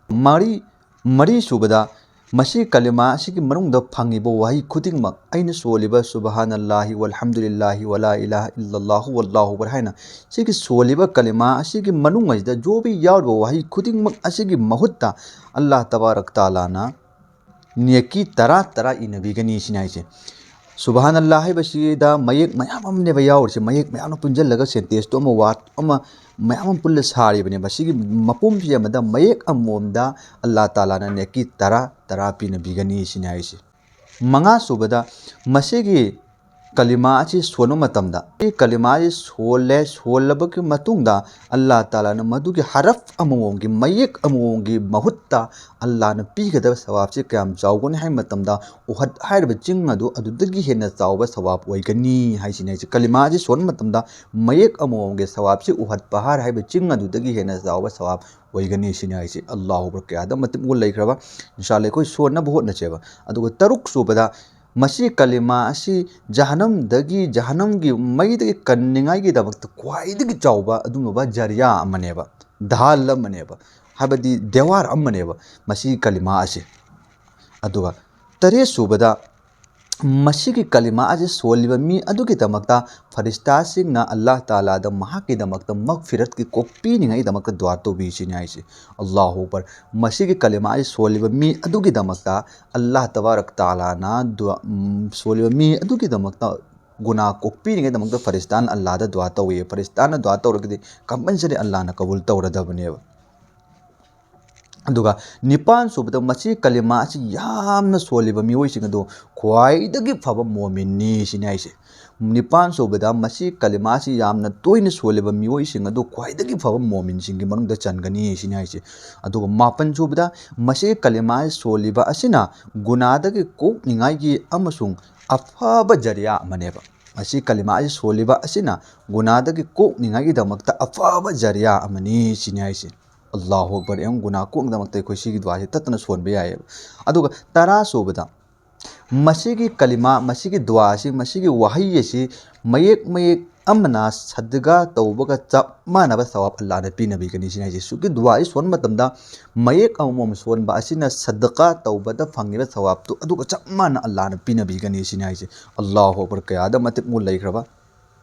ꯃꯔꯤ, ꯃꯔꯤꯁꯨꯕꯗ, ꯃꯁꯤ ꯀꯂꯤꯃꯥ ꯑꯁꯤꯒꯤ ꯃꯅꯨꯡꯗ ꯐꯪꯉꯤꯕ ꯋꯥꯍꯩ ꯈꯨꯗꯤꯡꯃꯛ, ꯑꯩꯅ ꯁꯣꯜꯂꯤꯕ ꯁꯨꯕꯍꯥꯅꯜꯂꯥꯍꯤ ꯋꯜꯍꯝꯗꯨꯂꯤꯜꯂꯥꯍꯤ ꯋꯂꯥ ꯏꯂꯥꯍ ꯏꯜꯂꯜꯂꯥꯍꯨ ꯋꯜꯂꯥꯍꯨ ꯑꯛꯕꯔ ꯍꯥꯏꯅ ꯁꯤꯒꯤ ꯁꯣꯜꯂꯤꯕ ꯀꯂꯤꯃꯥ ꯑꯁꯤꯒꯤ ꯃꯅꯨꯡ ꯑꯁꯤꯗ ꯖꯣꯕꯤ ꯌꯥꯎꯔꯤꯕ ꯋꯥꯍꯩ ꯈꯨꯗꯤꯡꯃꯛ ꯑꯁꯤꯒꯤ ꯃꯍꯨꯠꯇ ꯑꯜꯂꯥꯍ ꯇꯕꯥꯔꯛ ꯇꯥꯂꯥꯅ ꯅꯦꯀꯤ ꯇꯔꯥ ꯇꯔꯥ ꯏꯅꯕꯤꯒꯅꯤ ꯁꯤꯅꯤ ꯍꯥꯏꯁꯦ꯫ ꯁꯨꯕꯍꯥꯅꯜꯂꯥꯍ ꯍꯥꯏꯕꯁꯤꯗ ꯃꯌꯦꯛ ꯃꯌꯥꯝ ꯑꯃꯅꯦꯕ ꯌꯥꯎꯔꯤꯁꯦ꯫ ꯃꯌꯦꯛ ꯃꯌꯥꯝꯅ ꯄꯨꯟꯁꯤꯜꯂꯒ ꯁꯦꯟꯇꯦꯟꯁꯇꯣ ꯑꯃ, ꯋꯥꯔꯗ ꯑꯃ, ꯃꯌꯥꯝ ꯑꯃ ꯄꯨꯜꯂ ꯁꯥꯔꯤꯕꯅꯦꯕ꯫ ꯁꯤꯒꯤ ꯃꯄꯨꯝꯁꯤ ꯑꯃꯗ ꯃꯌꯦꯛ ꯑꯃꯃꯝꯗ ꯑꯜꯂꯥꯍ ꯇꯥꯂꯥꯅ ꯅꯦꯀꯤ ꯇꯔꯥ ꯇꯔꯥ ꯄꯤꯅꯕꯤꯒꯅꯤ ꯁꯤꯅꯤ ꯍꯥꯏꯁꯦ꯫ ꯃꯉꯥꯁꯨꯕꯗ, ꯃꯁꯤꯒꯤ ꯀꯂꯤꯃꯥ ꯑꯁꯤ ꯁꯣꯟꯕ ꯃꯇꯝꯗ, ꯁꯤ ꯀꯂꯤꯃꯥ ꯑꯁꯤ ꯁꯣꯜꯂꯦ, ꯁꯣꯜꯂꯕꯒꯤ ꯃꯇꯨꯡꯗ ꯑꯜꯂꯥꯍ ꯇꯥꯂꯥꯅ ꯃꯗꯨꯒꯤ ꯍꯔꯐ ꯑꯃꯃꯝꯒꯤ, ꯃꯌꯦꯛ ꯑꯃꯃꯝꯒꯤ ꯃꯍꯨꯠꯇ ꯑꯜꯂꯥꯍꯅ ꯄꯤꯒꯗꯕ ꯁꯋꯥꯕꯁꯤ ꯀꯌꯥꯝ ꯆꯥꯎꯒꯅꯤ ꯍꯥꯏꯕ ꯃꯇꯝꯗ, ꯎꯍꯗ ꯍꯥꯏꯔꯤꯕ ꯆꯤꯡ ꯑꯗꯨ ꯑꯗꯨꯗꯒꯤ ꯍꯦꯟꯅ ꯆꯥꯎꯕ ꯁꯋꯥꯕ ꯑꯣꯏꯒꯅꯤ ꯍꯥꯏꯁꯤꯅꯤ꯫ ꯍꯥꯏꯁꯤ ꯀꯂꯤꯃꯥ ꯑꯁꯤ ꯁꯣꯟꯕ ꯃꯇꯝꯗ ꯃꯌꯦꯛ ꯑꯃꯃꯝꯒꯤ ꯁꯋꯥꯕꯁꯤ ꯎꯍꯗ ꯄꯍꯥꯔ ꯍꯥꯏꯕ ꯆꯤꯡ ꯑꯗꯨꯗꯒꯤ ꯍꯦꯟꯅ ꯆꯥꯎꯕ ꯁꯋꯥꯕ ꯑꯣꯏꯒꯅꯤ ꯁꯤꯅꯤ ꯍꯥꯏꯁꯤ꯫ ꯑꯜꯂꯥꯍꯨ ꯑꯛꯕꯔ, ꯀꯌꯥꯗ ꯃꯇꯤꯛ ꯃꯒꯨꯟ ꯂꯩꯈ꯭ꯔꯕ꯫ ꯏꯟꯁꯥ ꯑꯜꯂꯥꯍ ꯑꯩꯈꯣꯏ ꯁꯣꯟꯅꯕ ꯍꯣꯠꯅꯁꯦꯕ꯫ ꯑꯗꯨꯒ ꯇꯔꯨꯛ ꯁꯨꯕꯗ, ꯃꯁꯤ ꯀꯂꯤꯃꯥ ꯑꯁꯤ ꯖꯍꯅꯝꯗꯒꯤ, ꯖꯍꯅꯝꯒꯤ ꯃꯩꯗꯒꯤ ꯀꯟꯅꯤꯡꯉꯥꯏꯒꯤꯗꯃꯛꯇ ꯈ꯭ꯋꯥꯏꯗꯒꯤ ꯆꯥꯎꯕ ꯑꯗꯨꯒꯨꯝꯂꯕ ꯖꯔꯤꯌꯥ ꯑꯃꯅꯦꯕ, ꯙꯥꯜ ꯑꯃꯅꯦꯕ, ꯍꯥꯏꯕꯗꯤ ꯗꯦꯋꯥꯔ ꯑꯃꯅꯦꯕ ꯃꯁꯤ ꯀꯂꯤꯃꯥ ꯑꯁꯤ꯫ ꯑꯗꯨꯒ ꯇꯔꯦꯠ ꯁꯨꯕꯗ, ꯃꯁꯤꯒꯤ ꯀꯂꯤꯃꯥ ꯑꯁꯤ ꯁꯣꯜꯂꯤꯕ ꯃꯤ ꯑꯗꯨꯒꯤꯗꯃꯛꯇ ꯐꯔꯤꯁꯇꯥꯁꯤꯡꯅ ꯑꯜꯂꯥꯍ ꯇꯥꯂꯥꯗ ꯃꯍꯥꯛꯀꯤꯗꯃꯛꯇ ꯃꯒꯐꯤꯔꯠꯀꯤ ꯀꯣꯛ ꯄꯤꯅꯤꯡꯉꯥꯏꯒꯤꯗꯃꯛꯇ ꯗꯨꯋꯥ ꯇꯧꯕꯤ ꯁꯤꯅꯤ ꯍꯥꯏꯁꯤ꯫ ꯑꯜꯂꯥꯍꯨ ꯑꯛꯕꯔ꯫ ꯃꯁꯤꯒꯤ ꯀꯂꯤꯃꯥ ꯑꯁꯤ ꯁꯣꯜꯂꯤꯕ ꯃꯤ ꯑꯗꯨꯒꯤꯗꯃꯛꯇ ꯑꯜꯂꯥꯍ ꯇꯕꯥꯔꯛ ꯇꯥꯂꯥꯅ ꯗꯨꯋꯥ, ꯎꯝ, ꯁꯣꯜꯂꯤꯕ ꯃꯤ ꯑꯗꯨꯒꯤꯗꯃꯛꯇ ꯒꯨꯅꯥ ꯀꯣꯛꯄꯤꯅꯤꯡꯉꯥꯏꯗꯃꯛꯇ ꯐꯔꯤꯁꯇꯥꯅ ꯑꯜꯂꯥꯍꯗ ꯗꯨꯋꯥ ꯇꯧꯏ꯫ ꯐꯔꯤꯁꯇꯥꯅ ꯗꯨꯋꯥ ꯇꯧꯔꯒꯗꯤ compulsory ꯑꯜꯂꯥꯍꯅ ꯀꯕꯨꯜ ꯇꯧꯔꯗꯕꯅꯦꯕ꯫ ꯑꯗꯨꯒ ꯅꯤꯄꯥꯟ ꯁꯨꯕꯗ, ꯃꯁꯤ ꯀꯂꯤꯃꯥ ꯑꯁꯤ ꯌꯥꯝꯅ ꯁꯣꯜꯂꯤꯕ ꯃꯤꯑꯣꯏꯁꯤꯡ ꯑꯗꯨ ꯈ꯭ꯋꯥꯏꯗꯒꯤ ꯐꯕ ꯃꯣꯃꯤꯟꯅꯤ ꯁꯤꯅꯤ ꯍꯥꯏꯁꯦ꯫ ꯅꯤꯄꯥꯟ ꯁꯨꯕꯗ, ꯃꯁꯤ ꯀꯂꯤꯃꯥ ꯑꯁꯤ ꯌꯥꯝꯅ ꯇꯣꯏꯅ ꯁꯣꯜꯂꯤꯕ ꯃꯤꯑꯣꯏꯁꯤꯡ ꯑꯗꯨ ꯈ꯭ꯋꯥꯏꯗꯒꯤ ꯐꯕ ꯃꯣꯃꯤꯟꯁꯤꯡꯒꯤ ꯃꯅꯨꯡꯗ ꯆꯟꯒꯅꯤ ꯁꯤꯅꯤ ꯍꯥꯏꯁꯦ꯫ ꯑꯗꯨꯒ ꯃꯥꯄꯟ ꯁꯨꯕꯗ, ꯃꯁꯤ ꯀꯂꯤꯃꯥ ꯁꯣꯜꯂꯤꯕ ꯑꯁꯤꯅ ꯒꯨꯅꯥꯗꯒꯤ ꯀꯣꯛꯅꯤꯡꯉꯥꯏꯒꯤ ꯑꯃꯁꯨꯡ ꯑꯐꯕ ꯖꯔꯤꯌꯥ ꯑꯃꯅꯦꯕ꯫ ꯃꯁꯤ ꯀꯂꯤꯃꯥ ꯑꯁꯤ ꯁꯣꯜꯂꯤꯕ ꯑꯁꯤꯅ ꯒꯨꯅꯥꯗꯒꯤ ꯀꯣꯛꯅꯤꯡꯉꯥꯏꯒꯤꯗꯃꯛꯇ ꯑꯐꯕ ꯖꯔꯤꯌꯥ ꯑꯃꯅꯤ ꯁꯤꯅꯤ ꯍꯥꯏꯁꯦ꯫ ꯑꯜꯂꯥꯍꯨ ꯑꯛꯕꯔ꯫ ꯌꯦꯡꯉꯨ, ꯒꯨꯅꯥ ꯀꯣꯛꯅꯕꯃꯛꯇ ꯑꯩꯈꯣꯏ ꯁꯤꯒꯤ ꯗꯨꯋꯥꯁꯤ ꯇꯠꯇꯅ ꯁꯣꯟꯕ ꯌꯥꯏꯑꯕ꯫ ꯑꯗꯨꯒ ꯇꯔꯥ ꯁꯨꯕꯗ, ꯃꯁꯤꯒꯤ ꯀꯂꯤꯃꯥ, ꯃꯁꯤꯒꯤ ꯗꯨꯋꯥ ꯑꯁꯤ, ꯃꯁꯤꯒꯤ ꯋꯥꯍꯩ ꯑꯁꯤ ꯃꯌꯦꯛ ꯃꯌꯦꯛ ꯑꯃꯅ ꯁꯗꯒꯥ ꯇꯧꯕꯒ ꯆꯞ ꯃꯥꯟꯅꯕ ꯁꯋꯥꯕ ꯑꯜꯂꯥꯍꯅ ꯄꯤꯅꯕꯤꯒꯅꯤ ꯁꯤꯅꯤ ꯍꯥꯏꯁꯦ꯫ ꯁꯨꯛꯀꯤ ꯗꯨꯋꯥ ꯑꯁꯤ ꯁꯣꯟꯕ ꯃꯇꯝꯗ ꯃꯌꯦꯛ ꯑꯃꯃꯝ ꯁꯣꯟꯕ ꯑꯁꯤꯅ ꯁꯗꯒꯥ ꯇꯧꯕꯗ ꯐꯪꯉꯤꯕ ꯁꯋꯥꯕꯇꯨ ꯑꯗꯨꯒ ꯆꯞ ꯃꯥꯟꯅ ꯑꯜꯂꯥꯍꯅ ꯄꯤꯅꯕꯤꯒꯅꯤ ꯁꯤꯅꯤ ꯍꯥꯏꯁꯦ꯫ ꯑꯜꯂꯥꯍꯨ ꯑꯛꯕꯔ꯫ ꯀꯌꯥꯗ ꯃꯇꯤꯛ ꯃꯒꯨꯟ ꯂꯩꯈ꯭ꯔꯕ꯫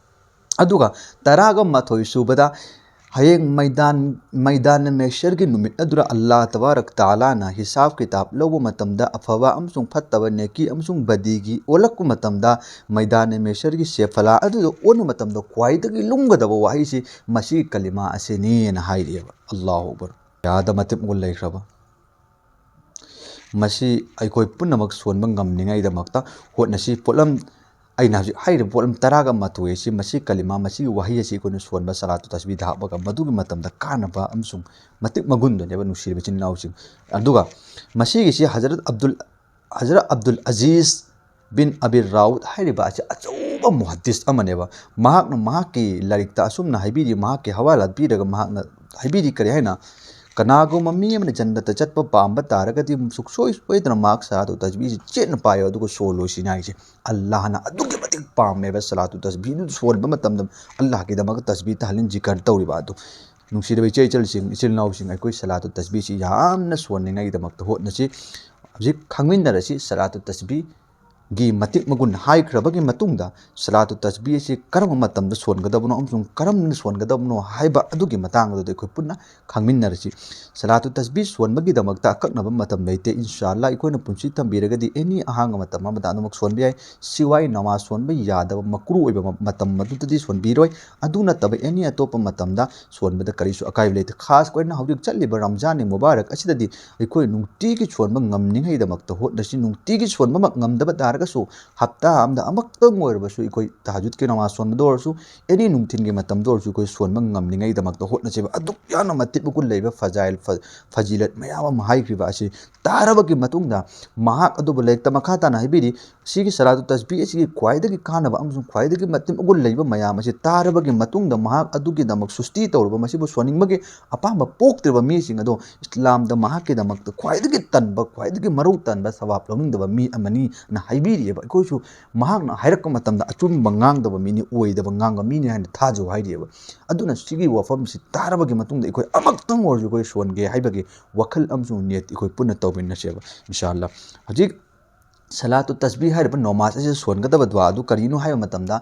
ꯑꯗꯨꯒ ꯇꯔꯥꯒ ꯃꯥꯊꯣꯏ ꯁꯨꯕꯗ, ꯍꯌꯦꯡ ꯃꯩꯗꯥꯟ, ꯃꯩꯗꯥꯟ ꯃꯦꯁꯔꯒꯤ ꯅꯨꯃꯤꯠ ꯑꯗꯨꯗ ꯑꯜꯂꯥꯍ ꯇꯕꯥꯔꯛ ꯇꯥꯂꯥꯅ ꯍꯤꯁꯥꯕ ꯀꯤꯇꯥꯕ ꯂꯧꯕ ꯃꯇꯝꯗ ꯑꯐꯕ ꯑꯃꯁꯨꯡ ꯐꯠꯇꯕ, ꯅꯦꯀꯤ ꯑꯃꯁꯨꯡ ꯕꯗꯤꯒꯤ ꯑꯣꯜꯂꯛꯄ ꯃꯇꯝꯗ, ꯃꯩꯗꯥꯟ ꯃꯦꯁꯔꯒꯤ ꯁꯦꯐꯂꯥ ꯑꯗꯨꯗ ꯑꯣꯟꯕ ꯃꯇꯝꯗ ꯈ꯭ꯋꯥꯏꯗꯒꯤ ꯂꯨꯝꯒꯗꯕ ꯋꯥꯍꯩꯁꯤ ꯃꯁꯤꯒꯤ ꯀꯂꯤꯃꯥ ꯑꯁꯤꯅꯤꯅ ꯍꯥꯏꯔꯤꯑꯕ꯫ ꯑꯜꯂꯥꯍꯨ ꯑꯛꯕꯔ꯫ ꯀꯌꯥꯗ ꯃꯇꯤꯛ ꯃꯒꯨꯟ ꯂꯩꯈ꯭ꯔꯕ꯫ ꯃꯁꯤ ꯑꯩꯈꯣꯏ ꯄꯨꯝꯅꯃꯛ ꯁꯣꯟꯕ ꯉꯝꯅꯤꯡꯉꯥꯏꯗꯃꯛꯇ ꯍꯣꯠꯅꯁꯤ꯫ ꯄꯣꯠꯂꯝ ꯑꯩꯅ ꯍꯧꯖꯤꯛ ꯍꯥꯏꯔꯤꯕ ꯄꯣꯠꯂꯝ ꯇꯔꯥꯒ ꯃꯥꯊꯣꯏ ꯑꯁꯤ, ꯃꯁꯤ ꯀꯂꯤꯃꯥ, ꯃꯁꯤꯒꯤ ꯋꯥꯍꯩ ꯑꯁꯤ ꯑꯩꯈꯣꯏꯅ ꯁꯣꯟꯕ ꯁꯂꯥꯇꯨ ꯇꯁꯕꯤꯗ ꯍꯥꯞꯄꯒ, ꯃꯗꯨꯒꯤ ꯃꯇꯝꯗ ꯀꯥꯟꯅꯕ ꯑꯃꯁꯨꯡ ꯃꯇꯤꯛ ꯃꯒꯨꯟꯗꯨꯅꯦꯕ, ꯅꯨꯡꯁꯤꯔꯤꯕ ꯏꯆꯤꯟ ꯏꯅꯥꯎꯁꯤꯡ꯫ ꯑꯗꯨꯒ ꯃꯁꯤꯒꯤꯁꯤ ꯍꯖꯔꯠ ꯑꯕꯗꯨꯜ, ꯍꯖꯔꯠ ꯑꯕꯗꯨꯜ ꯑꯖꯤꯖ ꯕꯤꯟ ꯑꯕꯤꯔ ꯔꯥꯎꯗ ꯍꯥꯏꯔꯤꯕ ꯑꯁꯤ ꯑꯆꯧꯕ ꯃꯨꯍꯗꯤꯁ ꯑꯃꯅꯦꯕ꯫ ꯃꯍꯥꯛꯅ ꯃꯍꯥꯛꯀꯤ ꯂꯥꯏꯔꯤꯛꯇ ꯑꯁꯨꯝꯅ ꯍꯥꯏꯕꯤꯔꯤ, ꯃꯍꯥꯛꯀꯤ ꯍꯋꯥꯂꯥ ꯄꯤꯔꯒ ꯃꯍꯥꯛꯅ ꯍꯥꯏꯕꯤꯔꯤ ꯀꯔꯤ ꯍꯥꯏꯅ, "ꯀꯅꯥꯒꯨꯝꯕ ꯃꯤ ꯑꯃꯅ ꯖꯟꯅꯠꯇ ꯆꯠꯄ ꯄꯥꯝꯕ ꯇꯥꯔꯒꯗꯤ ꯁꯨꯡꯁꯣꯏ ꯁꯣꯏꯗꯅ ꯃꯍꯥꯛ ꯁꯂꯥꯇꯨ ꯇꯁꯕꯤꯁꯤ ꯆꯦꯠꯅ ꯄꯥꯏꯌꯨ ꯑꯗꯨꯒ ꯁꯣꯜꯂꯣꯏ" ꯁꯤꯅꯤ ꯍꯥꯏꯁꯦ꯫ ꯑꯜꯂꯥꯍꯅ ꯑꯗꯨꯛꯀꯤ ꯃꯇꯤꯛ ꯄꯥꯝꯃꯦꯕ ꯁꯂꯥꯇꯨ ꯇꯁꯕꯤꯗꯨ ꯁꯣꯟꯕ ꯃꯇꯝꯗ ꯑꯜꯂꯥꯍꯒꯤꯗꯃꯛꯇ ꯇꯁꯕꯤ ꯇꯥꯍꯜꯂꯤꯟ ꯖꯤꯀꯔ ꯇꯧꯔꯤꯕ ꯑꯗꯨ꯫ ꯅꯨꯡꯁꯤꯔꯕ ꯏꯆꯦ ꯏꯆꯜꯁꯤꯡ, ꯏꯆꯤꯜ ꯏꯅꯥꯎꯁꯤꯡ, ꯑꯩꯈꯣꯏ ꯁꯂꯥꯇꯨ ꯇꯁꯕꯤꯁꯤ ꯌꯥꯝꯅ ꯁꯣꯟꯅꯤꯡꯉꯥꯏꯒꯤꯗꯃꯛꯇ ꯍꯣꯠꯅꯁꯤ꯫ ꯍꯧꯖꯤꯛ ꯈꯪꯃꯤꯟꯅꯔꯁꯤ ꯁꯂꯥꯇꯨ ꯇꯁꯕꯤꯒꯤ ꯃꯇꯤꯛ ꯃꯒꯨꯟ ꯍꯥꯏꯈ꯭ꯔꯕꯒꯤ ꯃꯇꯨꯡꯗ ꯁꯂꯥꯇꯨ ꯇꯁꯕꯤ ꯑꯁꯤ ꯀꯔꯝꯕ ꯃꯇꯝꯗ ꯁꯣꯟꯒꯗꯕꯅꯣ ꯑꯃꯁꯨꯡ ꯀꯔꯝꯅ ꯁꯣꯟꯒꯗꯕꯅꯣ ꯍꯥꯏꯕ ꯑꯗꯨꯒꯤ ꯃꯇꯥꯡ ꯑꯗꯨꯗ ꯑꯩꯈꯣꯏ ꯄꯨꯟꯅ ꯈꯪꯃꯤꯟꯅꯔꯁꯤ꯫ ꯁꯂꯥꯇꯨ ꯇꯁꯕꯤ ꯁꯣꯟꯕꯒꯤꯗꯃꯛꯇ ꯑꯀꯛꯅꯕ ꯃꯇꯝ ꯂꯩꯇꯦ꯫ ꯏꯟꯁꯥ ꯑꯜꯂꯥ, ꯑꯩꯈꯣꯏꯅ ꯄꯨꯟꯁꯤ ꯊꯝꯕꯤꯔꯒꯗꯤ ꯑꯦꯅꯤ ꯑꯍꯥꯡꯕ ꯃꯇꯝ ꯑꯃꯗ ꯑꯗꯨꯃꯛ ꯁꯣꯟꯕ ꯌꯥꯏ꯫ ꯁꯤꯋꯥꯏ ꯅꯃꯥꯖ ꯁꯣꯟꯕ ꯌꯥꯗꯕ ꯃꯀ꯭ꯔꯨ ꯑꯣꯏꯕ ꯃ-, ꯃꯇꯝ ꯑꯗꯨꯗꯗꯤ ꯁꯣꯟꯕꯤꯔꯣꯏ꯫ ꯑꯗꯨ ꯅꯠꯇꯕ ꯑꯦꯅꯤ ꯑꯇꯣꯞꯄ ꯃꯇꯝꯗ ꯁꯣꯟꯕꯗ ꯀꯔꯤꯁꯨ ꯑꯀꯥꯏꯕ ꯂꯩꯇꯦ꯫ ꯈꯥꯁ ꯑꯣꯏꯅ ꯍꯧꯖꯤꯛ ꯆꯠꯂꯤꯕ ꯔꯝꯖꯥꯟ ꯃꯨꯕꯥꯔꯛ ꯑꯁꯤꯗꯗꯤ ꯑꯩꯈꯣꯏ ꯅꯨꯡꯇꯤꯒꯤ ꯁꯣꯟꯕ ꯉꯝꯅꯤꯡꯉꯩꯗꯃꯛꯇ ꯍꯣꯠꯅꯁꯤ꯫ ꯅꯨꯡꯇꯤꯒꯤ ꯁꯣꯟꯕꯃꯛ ꯉꯝꯗꯕ ꯇꯥꯔꯒꯁꯨ ꯍꯞꯇꯥ ꯑꯃꯗ ꯑꯃꯨꯛꯇꯪ ꯑꯣꯏꯔꯕꯁꯨ ꯑꯩꯈꯣꯏ ꯇꯍꯖꯨꯗꯀꯤ ꯅꯃꯥꯖ ꯁꯣꯟꯕꯗ ꯑꯣꯏꯔꯁꯨ, ꯑꯦꯅꯤ ꯅꯨꯡꯊꯤꯟꯒꯤ ꯃꯇꯝꯗ ꯑꯣꯏꯔꯁꯨ ꯑꯩꯈꯣꯏ ꯁꯣꯟꯕ ꯉꯝꯅꯤꯡꯉꯩꯗꯃꯛꯇ ꯍꯣꯠꯅꯁꯦꯕ꯫ ꯑꯗꯨꯛ ꯌꯥꯝꯅ ꯃꯇꯤꯛ ꯃꯒꯨꯟ ꯂꯩꯕ ꯐꯖꯥꯏꯜ, ꯐ-, ꯐꯖꯤꯂꯠ ꯃꯌꯥꯝ ꯑꯃ ꯍꯥꯏꯈ꯭ꯔꯤꯕ ꯑꯁꯤ ꯇꯥꯔꯕꯒꯤ ꯃꯇꯨꯡꯗ ꯃꯍꯥꯛ ꯑꯗꯨꯕꯨ ꯂꯥꯏꯔꯤꯛꯇ ꯃꯈꯥ ꯇꯥꯅ ꯍꯥꯏꯕꯤꯔꯤ, ꯁꯤꯒꯤ ꯁꯂꯥꯇꯨ ꯇꯁꯕꯤ ꯑꯁꯤꯒꯤ ꯈ꯭ꯋꯥꯏꯗꯒꯤ ꯀꯥꯟꯅꯕ ꯑꯃꯁꯨꯡ ꯈ꯭ꯋꯥꯏꯗꯒꯤ ꯃꯇꯤꯛ ꯃꯒꯨꯟ ꯂꯩꯕ ꯃꯌꯥꯝ ꯑꯁꯤ ꯇꯥꯔꯕꯒꯤ ꯃꯇꯨꯡꯗ ꯃꯍꯥꯛ ꯑꯗꯨꯒꯤꯗꯃꯛ ꯁꯨꯁꯇꯤ ꯇꯧꯔꯕ, ꯃꯁꯤꯕꯨ ꯁꯣꯟꯅꯤꯡꯕꯒꯤ ꯑꯄꯥꯝꯕ ꯄꯣꯛꯇ꯭ꯔꯤꯕ ꯃꯤꯁꯤꯡ ꯑꯗꯣ ꯏꯁꯂꯥꯝꯗ ꯃꯍꯥꯛꯀꯤꯗꯃꯛꯇ ꯈ꯭ꯋꯥꯏꯗꯒꯤ ꯇꯟꯕ, ꯈ꯭ꯋꯥꯏꯗꯒꯤ ꯃꯔꯧ ꯇꯟꯕ ꯁꯋꯥꯕ ꯂꯧꯅꯤꯡꯗꯕ ꯃꯤ ꯑꯃꯅꯤꯅ ꯍꯥꯏꯕꯤꯔꯤꯑꯕ꯫ ꯑꯩꯈꯣꯏꯁꯨ ꯃꯍꯥꯛꯅ ꯍꯥꯏꯔꯛꯄ ꯃꯇꯝꯗ ꯑꯆꯨꯝꯕ ꯉꯥꯡꯗꯕ ꯃꯤꯅꯤ, ꯑꯣꯏꯗꯕ ꯉꯥꯡꯕ ꯃꯤꯅꯤ ꯍꯥꯏꯅ ꯊꯥꯖꯧ ꯍꯥꯏꯔꯤꯑꯕ꯫ ꯑꯗꯨꯅ ꯁꯤꯒꯤ ꯋꯥꯐꯝꯁꯤ ꯇꯥꯔꯕꯒꯤ ꯃꯇꯨꯡꯗ ꯑꯩꯈꯣꯏ ꯑꯃꯛꯇꯪ ꯑꯣꯏꯔꯁꯨ ꯑꯩꯈꯣꯏ ꯁꯣꯟꯒꯦ ꯍꯥꯏꯕꯒꯤ ꯋꯥꯈꯜ ꯑꯃꯁꯨꯡ ꯅꯤꯌꯠ ꯑꯩꯈꯣꯏ ꯄꯨꯟꯅ ꯇꯧꯃꯤꯟꯅꯁꯦꯕ, ꯏꯟꯁꯥ ꯑꯜꯂꯥ꯫ ꯍꯧꯖꯤꯛ ꯁꯂꯥꯇꯨ ꯇꯁꯕꯤ ꯍꯥꯏꯔꯤꯕ ꯅꯃꯥꯖ ꯑꯁꯤꯗ ꯁꯣꯟꯒꯗꯕ ꯗꯨꯋꯥ ꯑꯗꯨ ꯀꯔꯤꯅꯣ ꯍꯥꯏꯕ ꯃꯇꯝꯗ,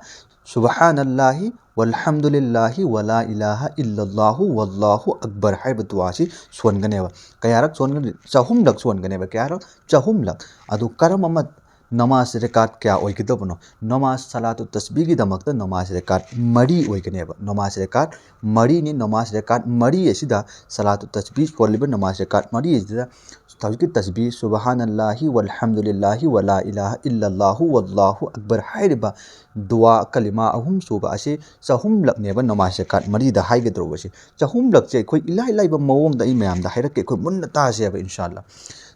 "ꯁꯨꯕꯍꯥꯅꯜꯂꯥꯍꯤ ꯋꯜꯍꯝꯗꯨꯂꯤꯜꯂꯥꯍꯤ ꯋꯂꯥ ꯏꯂꯥꯍ ꯏꯜꯂꯜꯂꯥꯍꯨ ꯋꯜꯂꯥꯍꯨ ꯑꯛꯕꯔ" ꯍꯥꯏꯔꯤꯕ ꯗꯨꯋꯥꯁꯤ ꯁꯣꯟꯒꯅꯦꯕ꯫ ꯀꯌꯥꯔꯛ ꯁꯣꯟꯒꯅꯤ? ꯆꯍꯨꯝꯂꯛ ꯁꯣꯟꯒꯅꯦꯕ꯫ ꯀꯌꯥꯔꯛ? ꯆꯍꯨꯝꯂꯛ꯫ ꯑꯗꯨ ꯀꯔꯝꯕ ꯃ-, ꯅꯃꯥꯖ ꯔꯦꯀꯥꯠ ꯀꯌꯥ ꯑꯣꯏꯒꯗꯕꯅꯣ? ꯅꯃꯥꯖ ꯁꯂꯥꯇꯨ ꯇꯁꯕꯤꯒꯤꯗꯃꯛꯇ ꯅꯃꯥꯖ ꯔꯦꯀꯥꯠ ꯃꯔꯤ ꯑꯣꯏꯒꯅꯦꯕ꯫ ꯅꯃꯥꯖ ꯔꯦꯀꯥꯠ ꯃꯔꯤꯅꯤ꯫ ꯅꯃꯥꯖ ꯔꯦꯀꯥꯠ ꯃꯔꯤ ꯑꯁꯤꯗ ꯁꯂꯥꯇꯨ ꯇꯁꯕꯤ ꯁꯣꯜꯂꯤꯕ ꯅꯃꯥꯖ ꯔꯦꯀꯥꯠ ꯃꯔꯤ ꯑꯁꯤꯗ ꯍꯧꯖꯤꯛꯀꯤ ꯇꯁꯕꯤ ꯁꯨꯕꯍꯥꯅꯜꯂꯥꯍꯤ ꯋꯜꯍꯝꯗꯨꯂꯤꯜꯂꯥꯍꯤ ꯋꯂꯥ ꯏꯂꯥꯍ ꯏꯜꯂꯜꯂꯥꯍꯨ ꯋꯜꯂꯥꯍꯨ ꯑꯛꯕꯔ ꯍꯥꯏꯔꯤꯕ ꯗꯨꯋꯥ ꯀꯂꯤꯃꯥ ꯑꯍꯨꯝ ꯁꯨꯕ ꯑꯁꯤ ꯆꯍꯨꯝꯂꯛꯅꯦꯕ ꯅꯃꯥꯖ ꯔꯦꯀꯥꯠ ꯃꯔꯤꯗ ꯍꯥꯏꯒꯗꯧꯔꯤꯕꯁꯤ꯫ ꯆꯍꯨꯝꯂꯛꯁꯦ ꯑꯩꯈꯣꯏ ꯏꯂꯥꯏ ꯂꯥꯏꯕ ꯃꯑꯣꯡꯗ ꯑꯩ ꯃꯌꯥꯝꯗ ꯍꯥꯏꯔꯛꯀꯦ, ꯑꯩꯈꯣꯏ ꯃꯨꯟꯅ ꯇꯥꯁꯦꯕ ꯏꯟꯁꯥ ꯑꯜꯂꯥ꯫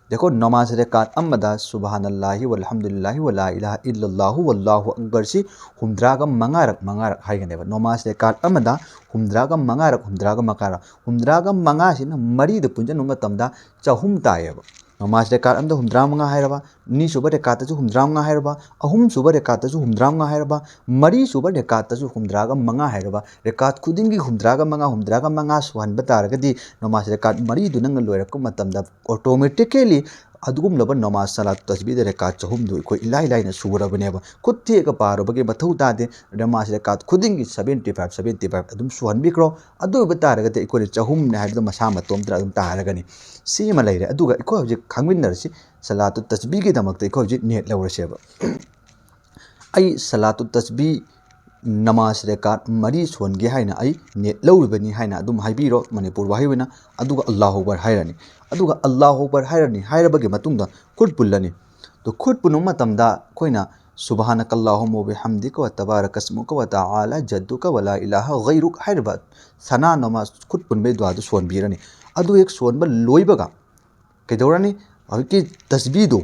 ꯗꯦꯈꯣ, ꯅꯃꯥꯖ ꯔꯦꯀꯥꯠ ꯑꯃꯗ ꯁꯨꯕꯍꯥꯅꯜꯂꯥꯍꯤ ꯋꯜꯍꯝꯗꯨꯂꯤꯜꯂꯥꯍꯤ ꯋꯂꯥ ꯏꯂꯥꯍ ꯏꯜꯂꯜꯂꯥꯍꯨ ꯋꯜꯂꯥꯍꯨ ꯑꯛꯕꯔꯁꯤ ꯍꯨꯝꯗ꯭ꯔꯥꯒ ꯃꯉꯥꯔꯛ ꯃꯉꯥꯔꯛ ꯍꯥꯏꯒꯅꯦꯕ꯫ ꯅꯃꯥꯖ ꯔꯦꯀꯥꯠ ꯑꯃꯗ ꯍꯨꯝꯗ꯭ꯔꯥꯒ ꯃꯉꯥꯔꯛ ꯍꯨꯝꯗ꯭ꯔꯥꯒ ꯃꯉꯥꯔꯛ ꯍꯨꯝꯗ꯭ꯔꯥꯒ ꯃꯉꯥꯁꯤꯅ ꯃꯔꯤꯗ ꯄꯨꯟꯁꯤꯟꯕ ꯃꯇꯝꯗ ꯆꯍꯨꯝ ꯇꯥꯏꯌꯦꯕ꯫ ꯅꯃꯥꯖ ꯔꯦꯀꯥꯠ ꯑꯃꯗ ꯍꯨꯝꯗ꯭ꯔꯥ ꯃꯉꯥ ꯍꯥꯏꯔꯕ, ꯑꯅꯤꯁꯨꯕ ꯔꯦꯀꯥꯠꯇꯁꯨ ꯍꯨꯝꯗ꯭ꯔꯥ ꯃꯉꯥ ꯍꯥꯏꯔꯕ, ꯑꯍꯨꯝꯁꯨꯕ ꯔꯦꯀꯥꯠꯇꯁꯨ ꯍꯨꯝꯗ꯭ꯔꯥ ꯃꯉꯥ ꯍꯥꯏꯔꯕ, ꯃꯔꯤꯁꯨꯕ ꯔꯦꯀꯥꯠꯇꯁꯨ ꯍꯨꯝꯗ꯭ꯔꯥꯒ ꯃꯉꯥ ꯍꯥꯏꯔꯕ, ꯔꯦꯀꯥꯠ ꯈꯨꯗꯤꯡꯒꯤ ꯍꯨꯝꯗ꯭ꯔꯥꯒ ꯃꯉꯥ, ꯍꯨꯝꯗ꯭ꯔꯥꯒ ꯃꯉꯥ ꯁꯨꯍꯟꯕ ꯇꯥꯔꯒꯗꯤ ꯅꯃꯥꯖ ꯔꯦꯀꯥꯠ ꯃꯔꯤꯗꯨ ꯅꯪꯅ ꯂꯣꯏꯔꯛꯄ ꯃꯇꯝꯗ automatically ꯑꯗꯨꯒꯨꯝꯂꯕ ꯅꯃꯥꯖ ꯁꯂꯥꯠ ꯇꯁꯕꯤꯗ ꯔꯦꯀꯥꯠ ꯆꯍꯨꯝꯗꯨ ꯑꯩꯈꯣꯏ ꯏꯂꯥꯏ ꯂꯥꯏꯅ ꯁꯨꯔꯕꯅꯦꯕ꯫ ꯈꯨꯠ ꯊꯦꯛꯑꯒ ꯄꯥꯔꯨꯕꯒꯤ ꯃꯊꯧ ꯇꯥꯗꯦ꯫ ꯅꯃꯥꯖ ꯔꯦꯀꯥꯠ ꯈꯨꯗꯤꯡꯒꯤ seventy five, seventy five ꯑꯗꯨꯝ ꯁꯨꯍꯟꯕꯤꯈ꯭ꯔꯣ꯫ ꯑꯗꯨ ꯑꯣꯏꯕ ꯇꯥꯔꯒꯗꯤ ꯑꯩꯈꯣꯏꯅ ꯆꯍꯨꯝꯅꯦ ꯍꯥꯏꯕꯗꯣ ꯃꯁꯥ ꯃꯇꯣꯝꯇꯅ ꯑꯗꯨꯝ ꯇꯥꯔꯒꯅꯤ꯫ ꯁꯤ ꯑꯃ ꯂꯩꯔꯦ꯫ ꯑꯗꯨꯒ ꯑꯩꯈꯣꯏ ꯍꯧꯖꯤꯛ ꯈꯪꯃꯤꯟꯅꯔꯁꯤ, ꯁꯂꯥꯇꯨ ꯇꯁꯕꯤꯒꯤꯗꯃꯛꯇ ꯑꯩꯈꯣꯏ ꯍꯧꯖꯤꯛ ꯅꯤꯌꯠ ꯂꯧꯔꯁꯦꯕ꯫ ꯑꯩ ꯁꯂꯥꯇꯨ ꯇꯁꯕꯤ ꯅꯃꯥꯖ ꯔꯦꯀꯥꯠ ꯃꯔꯤ ꯁꯣꯟꯒꯦ ꯍꯥꯏꯅ ꯑꯩ ꯅꯤꯌꯠ ꯂꯧꯔꯤꯕꯅꯤ ꯍꯥꯏꯅ ꯑꯗꯨꯝ ꯍꯥꯏꯕꯤꯔꯣ, ꯃꯅꯤꯄꯨꯔ ꯋꯥꯍꯩ ꯑꯣꯏꯅ꯫ ꯑꯗꯨꯒ ꯑꯜꯂꯥꯍꯨ ꯑꯛꯕꯔ ꯍꯥꯏꯔꯅꯤ꯫ ꯑꯗꯨꯒ ꯑꯜꯂꯥꯍꯨ ꯑꯛꯕꯔ ꯍꯥꯏꯔꯅꯤ ꯍꯥꯏꯔꯕꯒꯤ ꯃꯇꯨꯡꯗ ꯈꯨꯠ ꯄꯨꯜꯂꯅꯤ꯫ ꯑꯗꯨ ꯈꯨꯠ ꯄꯨꯟꯕ ꯃꯇꯝꯗ ꯑꯩꯈꯣꯏꯅ ꯁꯨꯕꯍꯥꯅꯀꯜꯂꯥꯍꯨꯝꯃ ꯋꯕꯤꯍꯝꯗꯤꯀ ꯋ ꯇꯕꯥꯔꯀ ꯏꯁꯃꯨꯀ ꯋ ꯇꯑꯥꯂꯥ ꯖꯗꯨꯀ ꯋ ꯂꯥ ꯏꯂꯥꯍ ꯒꯩꯔꯨꯛ ꯍꯥꯏꯔꯤꯕ ꯁꯅꯥ ꯅꯃꯥꯖ ꯈꯨꯠ ꯄꯨꯟꯕꯒꯤ ꯗꯨꯋꯥꯗꯨ ꯁꯣꯟꯕꯤꯔꯅꯤ꯫ ꯑꯗꯨ ꯍꯦꯛ ꯁꯣꯟꯕ ꯂꯣꯏꯕꯒ ꯀꯩꯗꯧꯔꯅꯤ? ꯍꯧꯖꯤꯛꯀꯤ ꯇꯁꯕꯤꯗꯨ,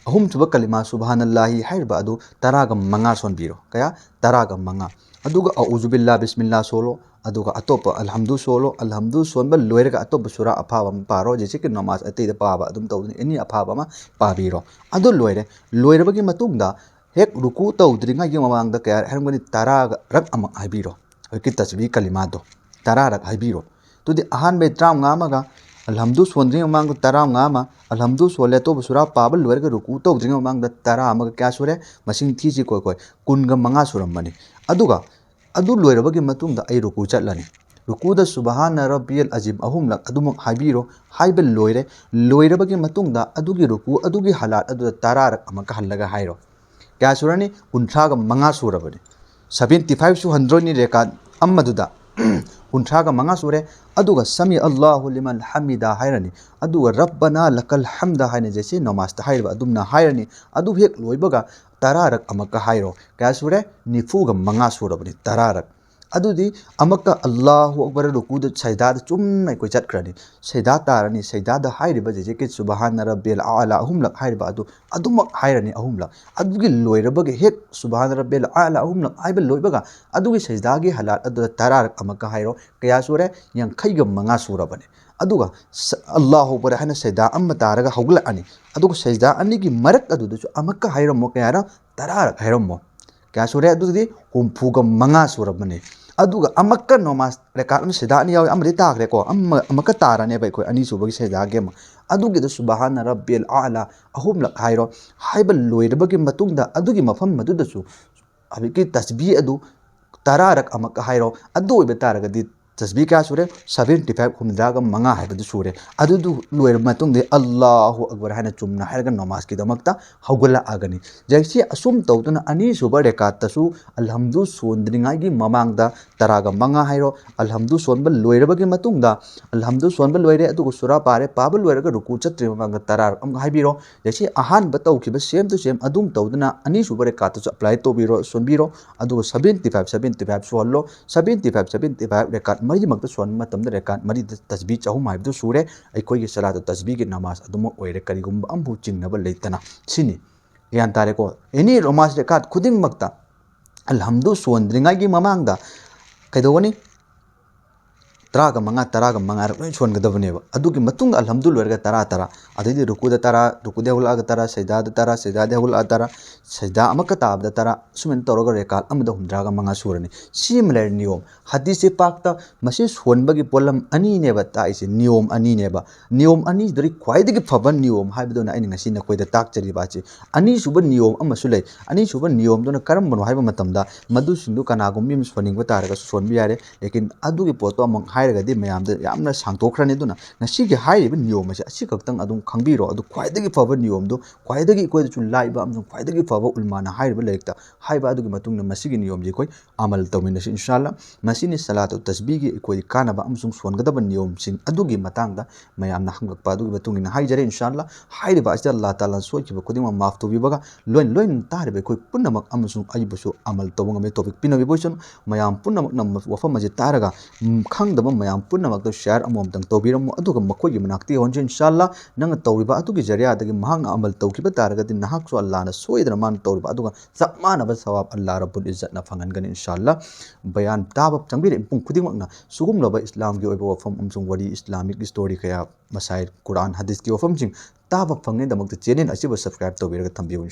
ꯑꯍꯨꯝꯁꯨꯕ ꯀꯂꯤꯃꯥ ꯁꯨꯕꯍꯥꯅꯜꯂꯥꯍꯤ ꯍꯥꯏꯔꯤꯕ ꯑꯗꯨ ꯇꯔꯥꯒ ꯃꯉꯥ ꯁꯣꯟꯕꯤꯔꯣ꯫ ꯀꯌꯥ? ꯇꯔꯥꯒ ꯃꯉꯥ꯫ ꯑꯗꯨꯒ ꯑꯎꯖꯨ ꯕꯤꯜꯂꯥ ꯕꯤꯁꯃꯤꯜꯂꯥ ꯁꯣꯜꯂꯣ꯫ ꯑꯗꯨꯒ ꯑꯇꯣꯞꯄ ꯑꯜꯍꯝꯗꯨ ꯁꯣꯜꯂꯣ꯫ ꯑꯜꯍꯝꯗꯨ ꯁꯣꯟꯕ ꯂꯣꯏꯔꯒ ꯑꯇꯣꯞꯄ ꯁꯨꯔꯥ ꯑꯐꯥꯕ ꯑꯃ ꯄꯥꯔꯣ꯫ ꯖꯦꯁꯦ ꯀꯤ ꯅꯃꯥꯖ ꯑꯇꯩꯗ ꯄꯥꯕ ꯑꯗꯨꯝ ꯇꯧꯗꯅ ꯑꯦꯅꯤ ꯑꯐꯥꯕ ꯑꯃ ꯄꯥꯕꯤꯔꯣ꯫ ꯑꯗꯨ ꯂꯣꯏꯔꯦ꯫ ꯂꯣꯏꯔꯕꯒꯤ ꯃꯇꯨꯡꯗ ꯍꯦꯛ ꯔꯨꯀꯨ ꯇꯧꯗ꯭ꯔꯤꯉꯩꯒꯤ ꯃꯃꯥꯡꯗ ꯀꯌꯥ ꯍꯥꯏꯔꯝꯒꯅꯤ? ꯇꯔꯥꯔꯛ ꯑꯃ ꯍꯥꯏꯕꯤꯔꯣ꯫ ꯍꯧꯖꯤꯛꯀꯤ ꯇꯁꯕꯤ ꯀꯂꯤꯃꯥꯗꯣ ꯇꯔꯥꯔꯛ ꯍꯥꯏꯕꯤꯔꯣ꯫ ꯑꯗꯨꯗꯤ ꯑꯍꯥꯟꯕꯩ ꯇꯔꯥꯃꯉꯥ ꯑꯃꯒ, ꯑꯜꯍꯝꯗꯨ ꯁꯣꯟꯗ꯭ꯔꯤꯉꯩ ꯃꯃꯥꯡꯗ ꯇꯔꯥꯃꯉꯥ ꯑꯃ, ꯑꯜꯍꯝꯗꯨ ꯁꯣꯜꯂꯦ, ꯑꯇꯣꯞꯄ ꯁꯨꯔꯥ ꯄꯥꯕ ꯂꯣꯏꯔꯒ ꯔꯨꯀꯨ ꯇꯧꯗ꯭ꯔꯤꯉꯩ ꯃꯃꯥꯡꯗ ꯇꯔꯥ ꯑꯃꯒ ꯀꯌꯥ ꯁꯨꯔꯦ? ꯃꯁꯤꯡ ꯊꯤꯁꯤ ꯀꯣꯏ ꯀꯣꯏ꯫ ꯀꯨꯟꯒ ꯃꯉꯥ ꯁꯨꯔꯝꯕꯅꯤ꯫ ꯑꯗꯨꯒ ꯑꯗꯨ ꯂꯣꯏꯔꯕꯒꯤ ꯃꯇꯨꯡꯗ ꯑꯩ ꯔꯨꯀꯨ ꯆꯠꯂꯅꯤ꯫ ꯔꯨꯀꯨꯗ ꯁꯨꯕꯍꯥꯅ ꯔꯕꯤꯌꯜ ꯑꯖꯤꯝ ꯑꯍꯨꯝꯂꯛ ꯑꯗꯨꯃꯛ ꯍꯥꯏꯕꯤꯔꯣ꯫ ꯍꯥꯏꯕ ꯂꯣꯏꯔꯦ꯫ ꯂꯣꯏꯔꯕꯒꯤ ꯃꯇꯨꯡꯗ ꯑꯗꯨꯒꯤ ꯔꯨꯀꯨ ꯑꯗꯨꯒꯤ ꯍꯥꯂꯥꯠ ꯑꯗꯨꯗ ꯇꯔꯥꯔꯛ ꯑꯃꯨꯛꯀ ꯍꯜꯂꯒ ꯍꯥꯏꯔꯣ꯫ ꯀꯌꯥ ꯁꯨꯔꯅꯤ? ꯀꯨꯟꯊ꯭ꯔꯥꯒ ꯃꯉꯥ ꯁꯨꯔꯕꯅꯤ꯫ ꯁꯚꯦꯟꯇꯤ ꯐꯥꯏꯚ ꯁꯨꯍꯟꯗꯣꯏꯅꯤ ꯔꯦꯀꯥꯠ ꯑꯃꯗꯨꯗ꯫ ꯀꯨꯟꯊ꯭ꯔꯥꯒ ꯃꯉꯥ ꯁꯨꯔꯦ꯫ ꯑꯗꯨꯒ ꯁꯃꯤ ꯑꯜꯂꯥꯍꯨ ꯂꯤꯃꯟ ꯍꯃꯤꯗꯥ ꯍꯥꯏꯔꯅꯤ꯫ ꯑꯗꯨꯒ ꯔꯕꯅꯥ ꯂꯀꯜ ꯍꯝꯗ ꯍꯥꯏꯅ ꯖꯩꯁꯦ ꯅꯃꯥꯖꯇ ꯍꯥꯏꯔꯤꯕ ꯑꯗꯨꯝꯅ ꯍꯥꯏꯔꯅꯤ꯫ ꯑꯗꯨ ꯍꯦꯛ ꯂꯣꯏꯕꯒ ꯇꯔꯥꯔꯛ ꯑꯃꯨꯛꯀ ꯍꯥꯏꯔꯣ꯫ ꯀꯌꯥ ꯁꯨꯔꯦ? ꯅꯤꯐꯨꯒ ꯃꯉꯥ ꯁꯨꯔꯕꯅꯤ, ꯇꯔꯥꯔꯛ꯫ ꯑꯗꯨꯗꯤ ꯑꯃꯨꯛꯀ ꯑꯜꯂꯥꯍꯨ ꯑꯛꯕꯔ ꯔꯨꯀꯨꯗ ꯁꯩꯗꯥꯗ ꯆꯨꯝꯅ ꯑꯩꯈꯣꯏ ꯆꯠꯈ꯭ꯔꯅꯤ꯫ ꯁꯩꯗꯥ ꯇꯥꯔꯅꯤ꯫ ꯁꯩꯗꯥꯗ ꯍꯥꯏꯔꯤꯕ ꯖꯦꯖꯦꯀꯤ ꯁꯨꯕꯍꯥꯅ ꯔꯕꯤꯌꯜ ꯑꯥꯂꯥ ꯑꯍꯨꯝꯂꯛ ꯍꯥꯏꯔꯤꯕ ꯑꯗꯨ ꯑꯗꯨꯃꯛ ꯍꯥꯏꯔꯅꯤ ꯑꯍꯨꯝꯂꯛ꯫ ꯑꯗꯨꯒꯤ ꯂꯣꯏꯔꯕꯒ ꯍꯦꯛ ꯁꯨꯕꯍꯥꯅ ꯔꯕꯤꯌꯜ ꯑꯥꯂꯥ ꯑꯍꯨꯝꯂꯛ ꯍꯥꯏꯕ ꯂꯣꯏꯕꯒ ꯑꯗꯨꯒꯤ ꯁꯩꯗꯥꯒꯤ ꯍꯥꯂꯥꯠ ꯑꯗꯨꯗ ꯇꯔꯥꯔꯛ ꯑꯃꯨꯛꯀ ꯍꯥꯏꯔꯣ꯫ ꯀꯌꯥ ꯁꯨꯔꯦ? ꯌꯥꯡꯈꯩꯒ ꯃꯉꯥ ꯁꯨꯔꯕꯅꯤ꯫ ꯑꯗꯨꯒ ꯁ-, ꯑꯜꯂꯥꯍꯨ ꯑꯛꯕꯔ ꯍꯥꯏꯅ ꯁꯩꯗꯥ ꯑꯃ ꯇꯥꯔꯒ ꯍꯧꯒꯠꯂꯛꯑꯅꯤ꯫ ꯑꯗꯨꯒ ꯁꯩꯗꯥ ꯑꯅꯤꯒꯤ ꯃꯔꯛ ꯑꯗꯨꯗꯁꯨ ꯑꯃꯨꯛꯀ ꯍꯥꯏꯔꯝꯃꯣ꯫ ꯀꯌꯥꯔ? ꯇꯔꯥꯔꯛ ꯍꯥꯏꯔꯝꯃꯣ꯫ ꯀꯌꯥ ꯁꯨꯔꯦ? ꯑꯗꯨꯗꯤ ꯍꯨꯝꯐꯨꯒ ꯃꯉꯥ ꯁꯨꯔꯕꯅꯤ꯫ ꯑꯗꯨꯒ ꯑꯃꯨꯛꯀ ꯅꯃꯥꯖ ꯔꯦꯀꯥꯠ ꯑꯃ ꯁꯩꯗꯥ ꯑꯅꯤ ꯌꯥꯎꯋꯤ, ꯑꯃꯗꯤ ꯇꯥꯈ꯭ꯔꯦꯀꯣ꯫ ꯑꯃ, ꯑꯃꯨꯛꯀ ꯇꯥꯔꯅꯦꯕ ꯑꯩꯈꯣꯏ ꯑꯅꯤꯁꯨꯕꯒꯤ ꯁꯩꯗꯥꯒꯤ ꯑꯃ꯫ ꯑꯗꯨꯒꯤꯗ ꯁꯨꯕꯍꯥꯅ ꯔꯕꯤꯌꯜ ꯑꯥꯂꯥ ꯑꯍꯨꯝꯂꯛ ꯍꯥꯏꯔꯣ꯫ ꯍꯥꯏꯕ ꯂꯣꯏꯔꯕꯒꯤ ꯃꯇꯨꯡꯗ ꯑꯗꯨꯒꯤ ꯃꯐꯝ ꯑꯗꯨꯗꯁꯨ ꯍꯧꯖꯤꯛꯀꯤ ꯇꯁꯕꯤ ꯑꯗꯨ ꯇꯔꯥꯔꯛ ꯑꯃꯨꯛꯀ ꯍꯥꯏꯔꯣ꯫ ꯑꯗꯨ ꯑꯣꯏꯕ ꯇꯥꯔꯒꯗꯤ ꯇꯁꯕꯤ ꯀꯌꯥ ꯁꯨꯔꯦ? ꯁꯚꯦꯟꯇꯤ ꯐꯥꯏꯚ, ꯍꯨꯝꯗ꯭ꯔꯥꯒ ꯃꯉꯥ ꯍꯥꯏꯕꯗꯨ ꯁꯨꯔꯦ꯫ ꯑꯗꯨꯗꯨ ꯂꯣꯏꯔꯕ ꯃꯇꯨꯡꯗ ꯑꯜꯂꯥꯍꯨ ꯑꯛꯕꯔ ꯍꯥꯏꯅ ꯆꯨꯝꯅ ꯍꯥꯏꯔꯒ ꯅꯃꯥꯖꯀꯤꯗꯃꯛꯇ ꯍꯧꯒꯠꯂꯛꯑꯒꯅꯤ꯫ ꯖꯩꯁꯤ ꯑꯁꯨꯝ ꯇꯧꯗꯨꯅ ꯑꯅꯤꯁꯨꯕ ꯔꯦꯀꯥꯠꯇꯁꯨ ꯑꯜꯍꯝꯗꯨ ꯁꯣꯟꯗ꯭ꯔꯤꯉꯩꯒꯤ ꯃꯃꯥꯡꯗ ꯇꯔꯥꯒ ꯃꯉꯥ ꯍꯥꯏꯔꯣ, ꯑꯜꯍꯝꯗꯨ ꯁꯣꯟꯕ ꯂꯣꯏꯔꯕꯒꯤ ꯃꯇꯨꯡꯗ, ꯑꯜꯍꯝꯗꯨ ꯁꯣꯟꯕ ꯂꯣꯏꯔꯦ, ꯑꯗꯨꯒ ꯁꯨꯔꯥ ꯄꯥꯔꯦ, ꯄꯥꯕ ꯂꯣꯏꯔꯒ ꯔꯨꯀꯨ ꯆꯠꯇ꯭ꯔꯤꯉꯩ ꯃꯃꯥꯡꯗ ꯇꯔꯥꯔꯛ ꯑꯃꯨꯛ ꯍꯥꯏꯕꯤꯔꯣ꯫ ꯖꯩꯁꯤ ꯑꯍꯥꯟꯕ ꯇꯧꯈꯤꯕ same to same ꯑꯗꯨꯝ ꯇꯧꯗꯨꯅ ꯑꯅꯤꯁꯨꯕ ꯔꯦꯀꯥꯠꯇꯁꯨ apply ꯇꯧꯕꯤꯔꯣ, ꯁꯣꯟꯕꯤꯔꯣ꯫ ꯑꯗꯨꯒ ꯁꯚꯦꯟꯇꯤ ꯐꯥꯏꯚ, ꯁꯚꯦꯟꯇꯤ ꯐꯥꯏꯚ ꯁꯣꯜꯂꯣ꯫ ꯁꯚꯦꯟꯇꯤ ꯐꯥꯏꯚ, ꯁꯚꯦꯟꯇꯤ ꯐꯥꯏꯚ ꯔꯦꯀꯥꯠ ꯃꯔꯤꯃꯛꯇ ꯁꯣꯟꯕ ꯃꯇꯝꯗ ꯔꯦꯀꯥꯠ ꯃꯔꯤꯗ ꯇꯁꯕꯤ ꯆꯍꯨꯝ ꯍꯥꯏꯕꯗꯨ ꯁꯨꯔꯦ꯫ ꯑꯩꯈꯣꯏꯒꯤ ꯁꯂꯥꯇꯨ ꯇꯁꯕꯤꯒꯤ ꯅꯃꯥꯖ ꯑꯗꯨꯃꯛ ꯑꯣꯏꯔꯦ, ꯀꯔꯤꯒꯨꯝꯕ ꯑꯃꯐꯥꯎ ꯆꯤꯡꯅꯕ ꯂꯩꯇꯅ꯫ ꯁꯤꯅꯤ꯫ ꯒ꯭ꯌꯥꯟ ꯇꯥꯔꯦꯀꯣ? Any ꯅꯃꯥꯖ ꯔꯦꯀꯥꯠ ꯈꯨꯗꯤꯡꯃꯛꯇ ꯑꯜꯍꯝꯗꯨ ꯁꯣꯟꯗ꯭ꯔꯤꯉꯩꯒꯤ ꯃꯃꯥꯡꯗ ꯀꯩꯗꯧꯒꯅꯤ? ꯇꯔꯥꯒ ꯃꯉꯥ, ꯇꯔꯥꯒ ꯃꯉꯥꯔꯛ ꯂꯣꯏ ꯁꯣꯟꯒꯗꯕꯅꯦꯕ꯫ ꯑꯗꯨꯒꯤ ꯃꯇꯨꯡꯗ ꯑꯜꯍꯝꯗꯨ ꯂꯣꯏꯔꯒ ꯇꯔꯥ, ꯇꯔꯥ, ꯑꯗꯩꯗꯤ ꯔꯨꯀꯨꯗ ꯇꯔꯥ, ꯔꯨꯀꯨꯗ ꯍꯧꯒꯠꯂꯛꯑꯒ ꯇꯔꯥ, ꯁꯩꯗꯥꯗ ꯇꯔꯥ, ꯁꯩꯗꯥꯗ ꯍꯧꯒꯠꯂꯛꯑ ꯇꯔꯥ, ꯁꯩꯗꯥ ꯑꯃꯛꯀ ꯇꯥꯕꯗ ꯇꯔꯥ, ꯁꯨꯃꯥꯏꯅ ꯇꯧꯔꯒ ꯔꯦꯀꯥꯠ ꯑꯃꯗ ꯍꯨꯝꯗ꯭ꯔꯥꯒ ꯃꯉꯥ ꯁꯨꯔꯅꯤ꯫ ꯁꯤꯃ ꯂꯩꯔꯦ ꯅꯤꯌꯣꯝ꯫ ꯍꯗꯤꯁꯁꯦ ꯄꯥꯛꯇ ꯃꯁꯤ ꯁꯣꯟꯕꯒꯤ ꯄꯣꯠꯂꯝ ꯑꯅꯤꯅꯦꯕ ꯇꯥꯛꯏꯁꯦ, ꯅꯤꯌꯣꯝ ꯑꯅꯤꯅꯦꯕ꯫ ꯅꯤꯌꯣꯝ ꯑꯅꯤꯗꯨꯗꯒꯤ ꯈ꯭ꯋꯥꯏꯗꯒꯤ ꯐꯕ ꯅꯤꯌꯣꯝ ꯍꯥꯏꯕꯗꯨꯅ ꯑꯩꯅ ꯉꯁꯤ ꯅꯈꯣꯏꯗ ꯇꯥꯛꯆꯔꯤꯕ ꯑꯁꯤ꯫ ꯑꯅꯤꯁꯨꯕ ꯅꯤꯌꯣꯝ ꯑꯃꯁꯨ ꯂꯩ꯫ ꯑꯅꯤꯁꯨꯕ ꯅꯤꯌꯣꯝꯗꯨꯅ ꯀꯔꯝꯕꯅꯣ ꯍꯥꯏꯕ ꯃꯇꯝꯗ, ꯃꯗꯨꯁꯤꯡꯗꯨ ꯀꯅꯥꯒꯨꯝꯕ ꯑꯃ ꯁꯣꯟꯅꯤꯡꯕ ꯇꯥꯔꯒꯁꯨ ꯁꯣꯟꯕ ꯌꯥꯔꯦ, ꯂꯦꯀꯤꯟ ꯑꯗꯨꯒꯤ ꯄꯣꯠꯇꯣ ꯑꯃꯨꯛ ꯍꯥꯏꯔꯒꯗꯤ ꯃꯌꯥꯝꯗ ꯌꯥꯝꯅ ꯁꯥꯡꯗꯣꯛꯈ꯭ꯔꯅꯤ꯫ ꯑꯗꯨꯅ ꯉꯁꯤꯒꯤ ꯍꯥꯏꯔꯤꯕ ꯅꯤꯌꯣꯝ ꯑꯁꯦ ꯑꯁꯤꯈꯛꯇꯪ ꯑꯗꯨꯝ ꯈꯪꯕꯤꯔꯣ꯫ ꯑꯗꯨ ꯈ꯭ꯋꯥꯏꯗꯒꯤ ꯐꯕ ꯅꯤꯌꯣꯝꯗꯨ, ꯈ꯭ꯋꯥꯏꯗꯒꯤ ꯑꯩꯈꯣꯏꯗꯁꯨ ꯂꯥꯏꯕ ꯑꯃꯁꯨꯡ ꯈ꯭ꯋꯥꯏꯗꯒꯤ ꯐꯕ ꯎꯂꯃꯥꯅ ꯍꯥꯏꯔꯤꯕ ꯂꯥꯏꯔꯤꯛꯇ ꯍꯥꯏꯕ ꯑꯗꯨꯒꯤ ꯃꯇꯨꯡ ꯏꯟꯅ ꯃꯁꯤꯒꯤ ꯅꯤꯌꯣꯝꯁꯤ ꯑꯩꯈꯣꯏ ꯑꯃꯜ ꯇꯧꯃꯤꯟꯅꯁꯤ ꯏꯟꯁꯥ ꯑꯜꯂꯥ꯫ ꯃꯁꯤꯅꯤ ꯁꯂꯥꯇꯨ ꯇꯁꯕꯤꯒꯤ ꯑꯩꯈꯣꯏ ꯀꯥꯟꯅꯕ ꯑꯃꯁꯨꯡ ꯁꯣꯟꯒꯗꯕ ꯅꯤꯌꯣꯝꯁꯤꯡ ꯑꯗꯨꯒꯤ ꯃꯇꯥꯡꯗ ꯃꯌꯥꯝꯅ ꯍꯪꯂꯛꯄ ꯑꯗꯨꯒꯤ ꯃꯇꯨꯡ ꯏꯟꯅ ꯍꯥꯏꯖꯔꯦ ꯏꯟꯁꯥ ꯑꯜꯂꯥ꯫ ꯍꯥꯏꯔꯤꯕ ꯑꯁꯤꯗ ꯑꯜꯂꯥ ꯇꯥꯂꯥꯅ ꯁꯣꯏꯈꯤꯕ ꯈꯨꯗꯤꯡꯃꯛ ꯃꯥꯐ ꯇꯧꯕꯤꯕꯒ ꯂꯣꯏꯅ ꯂꯣꯏꯅ ꯇꯥꯔꯤꯕ ꯑꯩꯈꯣꯏ ꯄꯨꯝꯅꯃꯛ ꯑꯃꯁꯨꯡ ꯑꯩꯕꯨꯁꯨ ꯑꯃꯜ ꯇꯧꯕ ꯉꯝꯃꯤ꯫ ꯇꯣꯄꯤꯛ ꯄꯤꯅꯕꯤꯕ ꯑꯣꯏꯁꯅꯨ꯫ ꯃꯌꯥꯝ ꯄꯨꯝꯅꯃꯛꯅ ꯋꯥꯐꯝ ꯑꯁꯤ ꯇꯥꯔꯒ, ꯎꯝ, ꯈꯪꯗꯕ ꯃꯌꯥꯝ ꯄꯨꯝꯅꯃꯛꯇ ꯁꯤꯌꯥꯔ ꯑꯃꯃꯝꯇꯪ ꯇꯧꯕꯤꯔꯝꯃꯨ, ꯑꯗꯨꯒ ꯃꯈꯣꯏꯒꯤ ꯃꯅꯥꯛꯇ ꯌꯧꯍꯟꯁꯤ ꯏꯟꯁꯥ ꯑꯜꯂꯥ꯫ ꯅꯪꯅ ꯇꯧꯔꯤꯕ ꯑꯗꯨꯒꯤ ꯖꯔꯤꯌꯥꯗꯒꯤ ꯃꯍꯥꯛꯅ ꯑꯃꯜ ꯇꯧꯈꯤꯕ ꯇꯥꯔꯒꯗꯤ ꯅꯍꯥꯛꯁꯨ ꯑꯜꯂꯥꯅ ꯁꯣꯏꯗꯅ ꯃꯥꯅ ꯇꯧꯔꯤꯕ ꯑꯗꯨꯒ ꯆꯞ ꯃꯥꯟꯅꯕ ꯁꯋꯥꯕ ꯑꯜꯂꯥ ꯔꯕꯨꯜ ꯏꯖꯠꯅ ꯐꯪꯍꯟꯒꯅꯤ ꯏꯟꯁꯥ ꯑꯜꯂꯥ꯫ ꯕꯌꯥꯟ ꯇꯥꯕ ꯆꯪꯕꯤꯔꯛꯏ ꯃꯤꯄꯨꯝ ꯈꯨꯗꯤꯡꯃꯛꯅ ꯁꯤꯒꯨꯝꯂꯕ ꯏꯁꯂꯥꯝꯒꯤ ꯑꯣꯏꯕ ꯋꯥꯐꯝ ꯑꯃꯁꯨꯡ ꯋꯥꯔꯤ, ꯏꯁꯂꯥꯃꯤꯛ ꯁ꯭ꯇꯣꯔꯤ ꯀꯌꯥ, ꯃꯁꯥꯏꯜ, ꯀꯨꯔꯥꯟ, ꯍꯗꯤꯁꯀꯤ ꯋꯥꯐꯝꯁꯤꯡ ꯇꯥꯕ ꯐꯪꯅꯕꯒꯤꯗꯃꯛꯇ ꯆꯦꯅꯦꯜ ꯑꯁꯤꯕꯨ ꯁꯕꯁꯀ꯭ꯔꯥꯏꯕ ꯇꯧꯕꯤꯔꯒ ꯊꯝꯕꯤꯌꯨ ꯏꯟꯁꯥ ꯑꯜꯂꯥ꯫